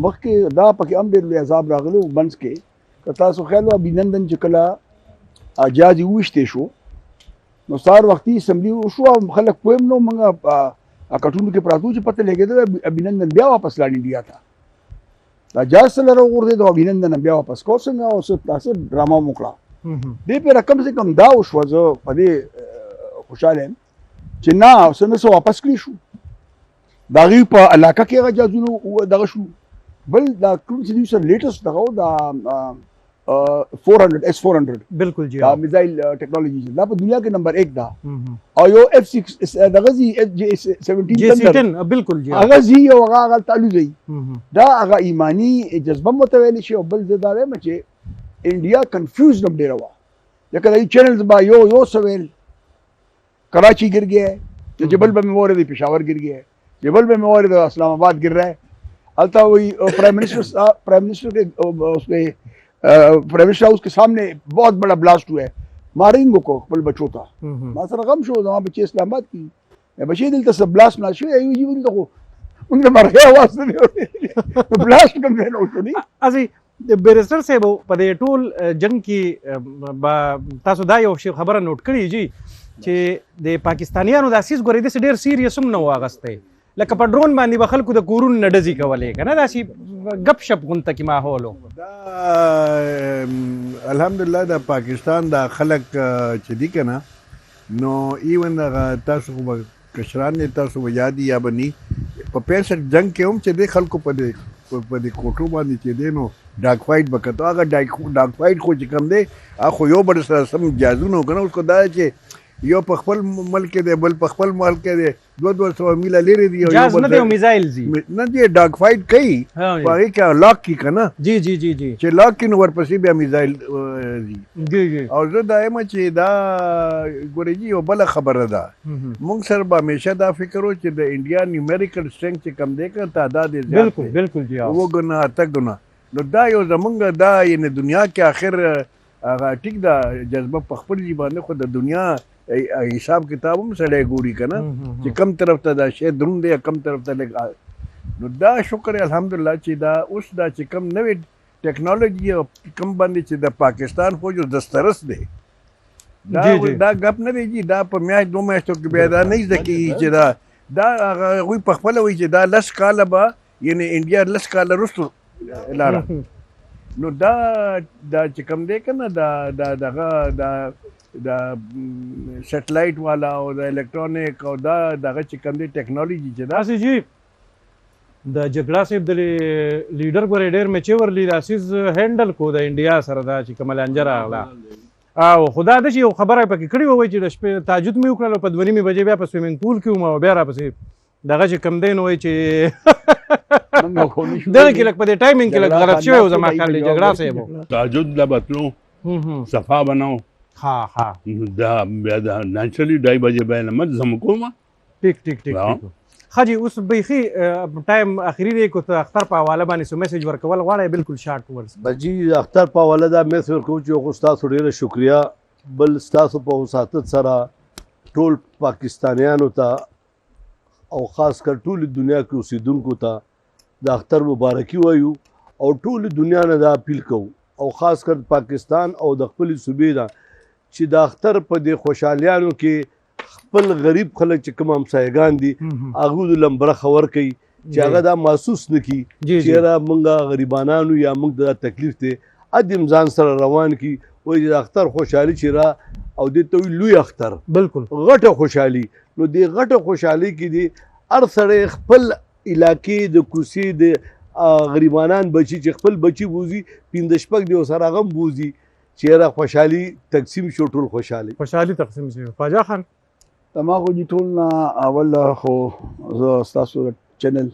مخکې دا پکې هم ډېر لوی عذاب راغلی و منځ کې. که تاسو خیال و ابینندن چې کله جاز یې وویشتی شو نو سهار وختي اسمبلي وشو او خلک پوه هم نه وو، موږ کټونو کې پراته وو چې پته لګېدله ابینندن بیا واپس لاړ انډیا ته، دا جاز څه له راوغورځېد او ابینندن بیا واپس کو څنګه او څه تاسو ډرامه مو وکړه. دې پېره کم سه کم دا وشوه، زه په دې خوشحاله یم چې نه څه نه څه واپس کړی شو، د هغوی په علاقه کې هغه جازونه دغه شو. بل دا کوم چې دوی سره لیټسټ دغه و، دا 400 اس 400 بالکل جی، دا میزایل ټکنالوژي چې دا په دنیا کې نمبر 1 ده، او یو اف 6 دغه زی اف جی 17 جی سی 10 بالکل جی، هغه زی او هغه هغه تعلق دی. دا هغه ایمانی جذبه متویل شي. او بل زه دا وایم چې انډیا کنفیوز نم ډیره وه، لکه دا چینلز با یو یو سویل کراچی گر گیا ہے، جبل پہ میں وہ رہے پشاور گر گیا ہے، جبل پہ میں وہ رہے اسلام آباد گر رہا ہے، التا وہی پرائم منسٹر کے اس کے پرائم منسٹر ہاؤس کے سامنے بہت بڑا بلاسٹ ہوا ہے، مارنگو کو خپل بچو ته ما سره غم شو، زما بچی اسلام آباد کې بچی دلته څه بلاست نه شوی، یو جی دلته خو موږ د مرغۍ اواز نه دی اورېدلی، بلاست کوم ځای نه وشو. نه ازي بیرسټر صاحب په دې ټول جنګ کې تاسو دا یو شی خبره نوټ کړې جی چې د پاکستانیانو دا څیز ګورې داسې ډېر سیریس هم نه و اغوستی، لکه په ډرون باندې به خلکو د کورونو نه ډزې کولې که نه، داسې ګپ شپ غونته کې ماحول و. دا الحمدلله د پاکستان دا خلک چې دي که نه، نو ایون هغه تاسو خو به کشران دی، تاسو به یاد یا به نی، په 65 جنګ کې هم چې دی خلکو په دې په دې کوټو باندې چې دی نو ډاک فایټ به کتو. هغه ډاک فایټ خو چې کوم دی هغه خو یو بل سره سم جازونه کنه. اوس خو دا چې یو په خپل ملک کې دی، بل په خپل ملک کې دی، 200 میله لرې دي. جاز نه دی، میزایل زی نه دی، ډاک فایټ کوي په هغې کې لاک کی که نه. جی جی جی جی چې لاک کی نو ورپسې بیا میزایل ځي. جی جی او زه دا یم چې دا ګورې جي یو بله خبره ده، موږ سره به همیشه دا فکر و چې د انډیا نیومریکل سټرینګ چې کم دی که تعداد یې زیات. بالکل بالکل جی. 7 ګنا 8 ګنا. نو دا یو زمونږ دا یعنې دنیا کې آخر هغه ټیک ده جذبه په خپل ځای باندې، خو د دنیا حساب کتاب هم سړی ګوري که نه چې کم طرف ته دا شی دروند دی، کم طرف ته لږ. نو دا شکر الحمدلله چې دا اوس دا چې کم نوې ټکنالوژي او کم باندې چې د پاکستان فوج دسترس دی، دا دا ګپ نه دی جی. دا په میاشت 2 میاشتو کې بیا دا نه زده کېږي چې دا دا هغوی په خپله وایي چې دا 10 کاله به یعنې انډیا 10 کاله وروسته لاړه. نو دا دا چې کوم دی که نه دا دا دغه دا د سټلایټ والا او د الکترونیک او دا دغه چې کوم دی ټکنالوژي چې دا هسې جی د جګړه صاحب د لیډر ګورې ډېر میچور لی دا څیز هینډل کو د انډیا سره دا چې کومه لانجه راغله. او خدا د چې یو خبره پکې کړې وه چې د شپې تهجد مې وکړل په 2:30 بجې بیا په سویمنګ پول کې وم او بیا راپسې دغه چې کوم دی نو وایي چې دغه کې لږ په دې ټایمینګ کې لږ غلط شوی و زما خیال دی جګړه صاحب. تهجد له به تلو، صفا بناو. ها ها دا بیا دا نچرلی 2:30 بجې به نماز زم کوم. ټیک ټیک ټیک. ښه جي اوس بیخي ټایم اخري دی، که ته اختر په حواله باندې څه میسج ورکول غواړې بالکل شارټ ورډز. بس جي اختر په حواله دا میسج ورکوم چې خو ستاسو ډېره شکریه، بل ستاسو په وساطت سره ټول پاکستانیانو ته او خاص کر ټولې دنیا کې اوسېدونکو ته د اختر مبارکي وایو او ټولې دنیا نه دا اپیل کوو او خاص کر پاکستان او د خپلې صوبې نه چې د اختر په دې خوشحالیانو کې خپل غریب خلک چې کوم همسایګان دي هغوی د لم برخه ورکوي چې هغه دا محسوس نه کړي چې یاره موږ غریبانانو یا موږ ته دا تکلیف دی، ادم ځان سره روان کړي. وایي چې د اختر خوشحالي چې را او دې ته وایي لوی اختر، بالکل غټه خوشحالي. نو دې غټه خوشحالي کې دې هر سړی خپل علاقې د کوڅې د غریبانان بچي چې خپل بچي بوځي، 5 6 دې ورسره هغه هم بوځي چې یاره خوشحالي تقسیم شو، ټول خوشحالي خوشحالي تقسیم شو. خواجه خان ما خو جي ټول نه اول خو زه ستاسو چینل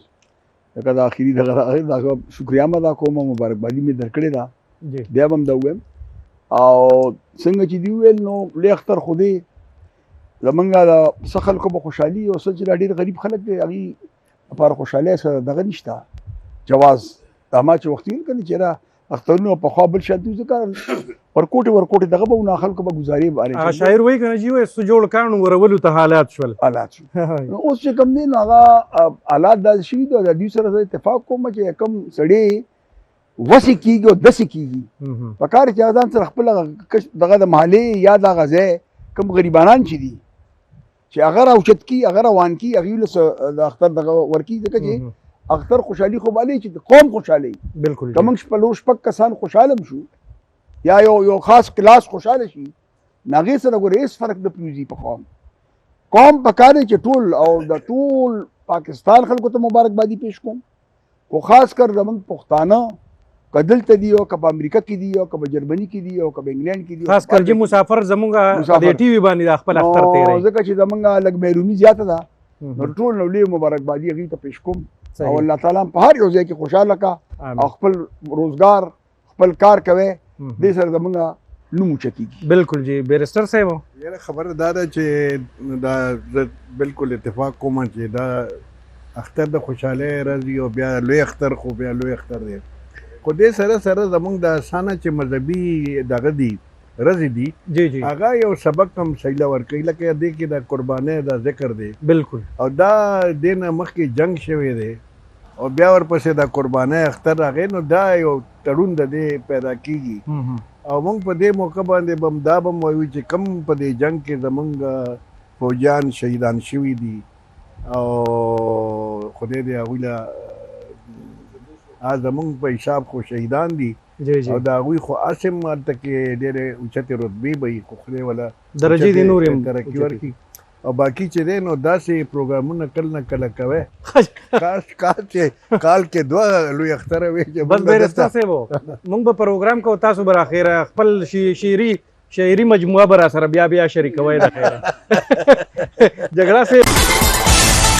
لکه دا اخري دغه راغی دا شکریه هم ادا کوم، مبارکبادي مې درکړې ده، بیا به هم دا ووایم. او څنګه چې دي وویل نو لوی اختر خو دی زمونږ د څه خلکو به خوشحالي او څه چې دا ډېر غریب خلک دی هغوی لپاره خوشحالۍ سره دغه نشته جواز. دا ما چې وختي ویل که نه چې را اخترونه پخوا بل شان دي، ځکه ورکوټې ورکوټې دغه به ونه خلکو به ګزارې به هغه شاعر وایي که نه جي وایي څه جوړ کاڼو ورولو ته حالات شول، حالات شول. نو اوس چې کوم دی نو هغه حالات داسې شوي دي او د دوی سره زه اتفاق کوم چې کوم سړی وسې کېږي او دسې کېږي په کار چې ځان سره خپل دغه د محلې یا دغه ځای کوم غریبانان چې دي چې هغه راوچت کړي، هغه روان کړي، هغوی له د اختر دغه ورکړي، ځکه چې اختر خوشحالي خو به چې قوم خوشحالي. بالکل که موږ 4 کسان خوشحاله هم شو یا یو خاص کلاس خوشحاله شي نو هغې سره ګوره هېڅ فرق نه پرېوځي په قوم. قوم په کار دی چې ټول او د ټول پاکستان خلکو ته مبارکبادي پیش کوم، خو خاص کر زموږ پښتانه که دلته دي او که په امریکا کې دي او که په جرمني کې دي او که په انګلند کې دي، خاص کر چې مسافر زموږ په دې ټي وي باندې د خپل اختر تېروي، ځکه چې زموږ لږ محرومي زیاته ده، نو ټول نو لوی مبارکبادي هغوی ته پیش کوم او الله تعالی په هر یو ځای کې خوشحاله کا او خپل روزګار خپل کار کوي، دې سره زموږ نوم اوچتېږي. بالکل جی بیرسټر صاحب یاره خبره دا ده چې دا زه بالکل اتفاق کوم چې دا اختر د خوشحالۍ ورځ او بیا لوی اختر خو بیا لوی اختر دی، خو دې سره سره زموږ د اسانه چې مذهبي دغه دي ورځې دي، جی جی هغه یو سبق هم صحیح له ورکوي، لکه دې کې د قربانۍ دا ذکر دی. بالکل او دا دې نه مخکې جنګ شوی دی او بیا ورپسې د قربانۍ اختر راغی، نو دا یو تړون د دې پیدا کیږي. او موږ په دې موقع باندې به دا به وایو چې کم په دې جنګ کې زموږ فوجیان شهیدان شوي دي او خدای دې هغوی له زموږ په حساب خو شهیدان دي او د هغوی خو هسې هم هلته کې ډېرې اوچتې رتبې به وي، خو خدای وله درجې دې نورې هم ترقي ورکړي. او باقي چې دی نو داسې پروګرامونه کله نه کله کوي. کاش کاش چې کال کې دوه لوی اختره وي چې بس موږ بیرسټر دلته صاحب، مونږ به پروګرام کوو، تاسو به راخیره خپل شعري مجموعه به را سره بیا بیا شریکوئ. د خیره جګړه صاحب.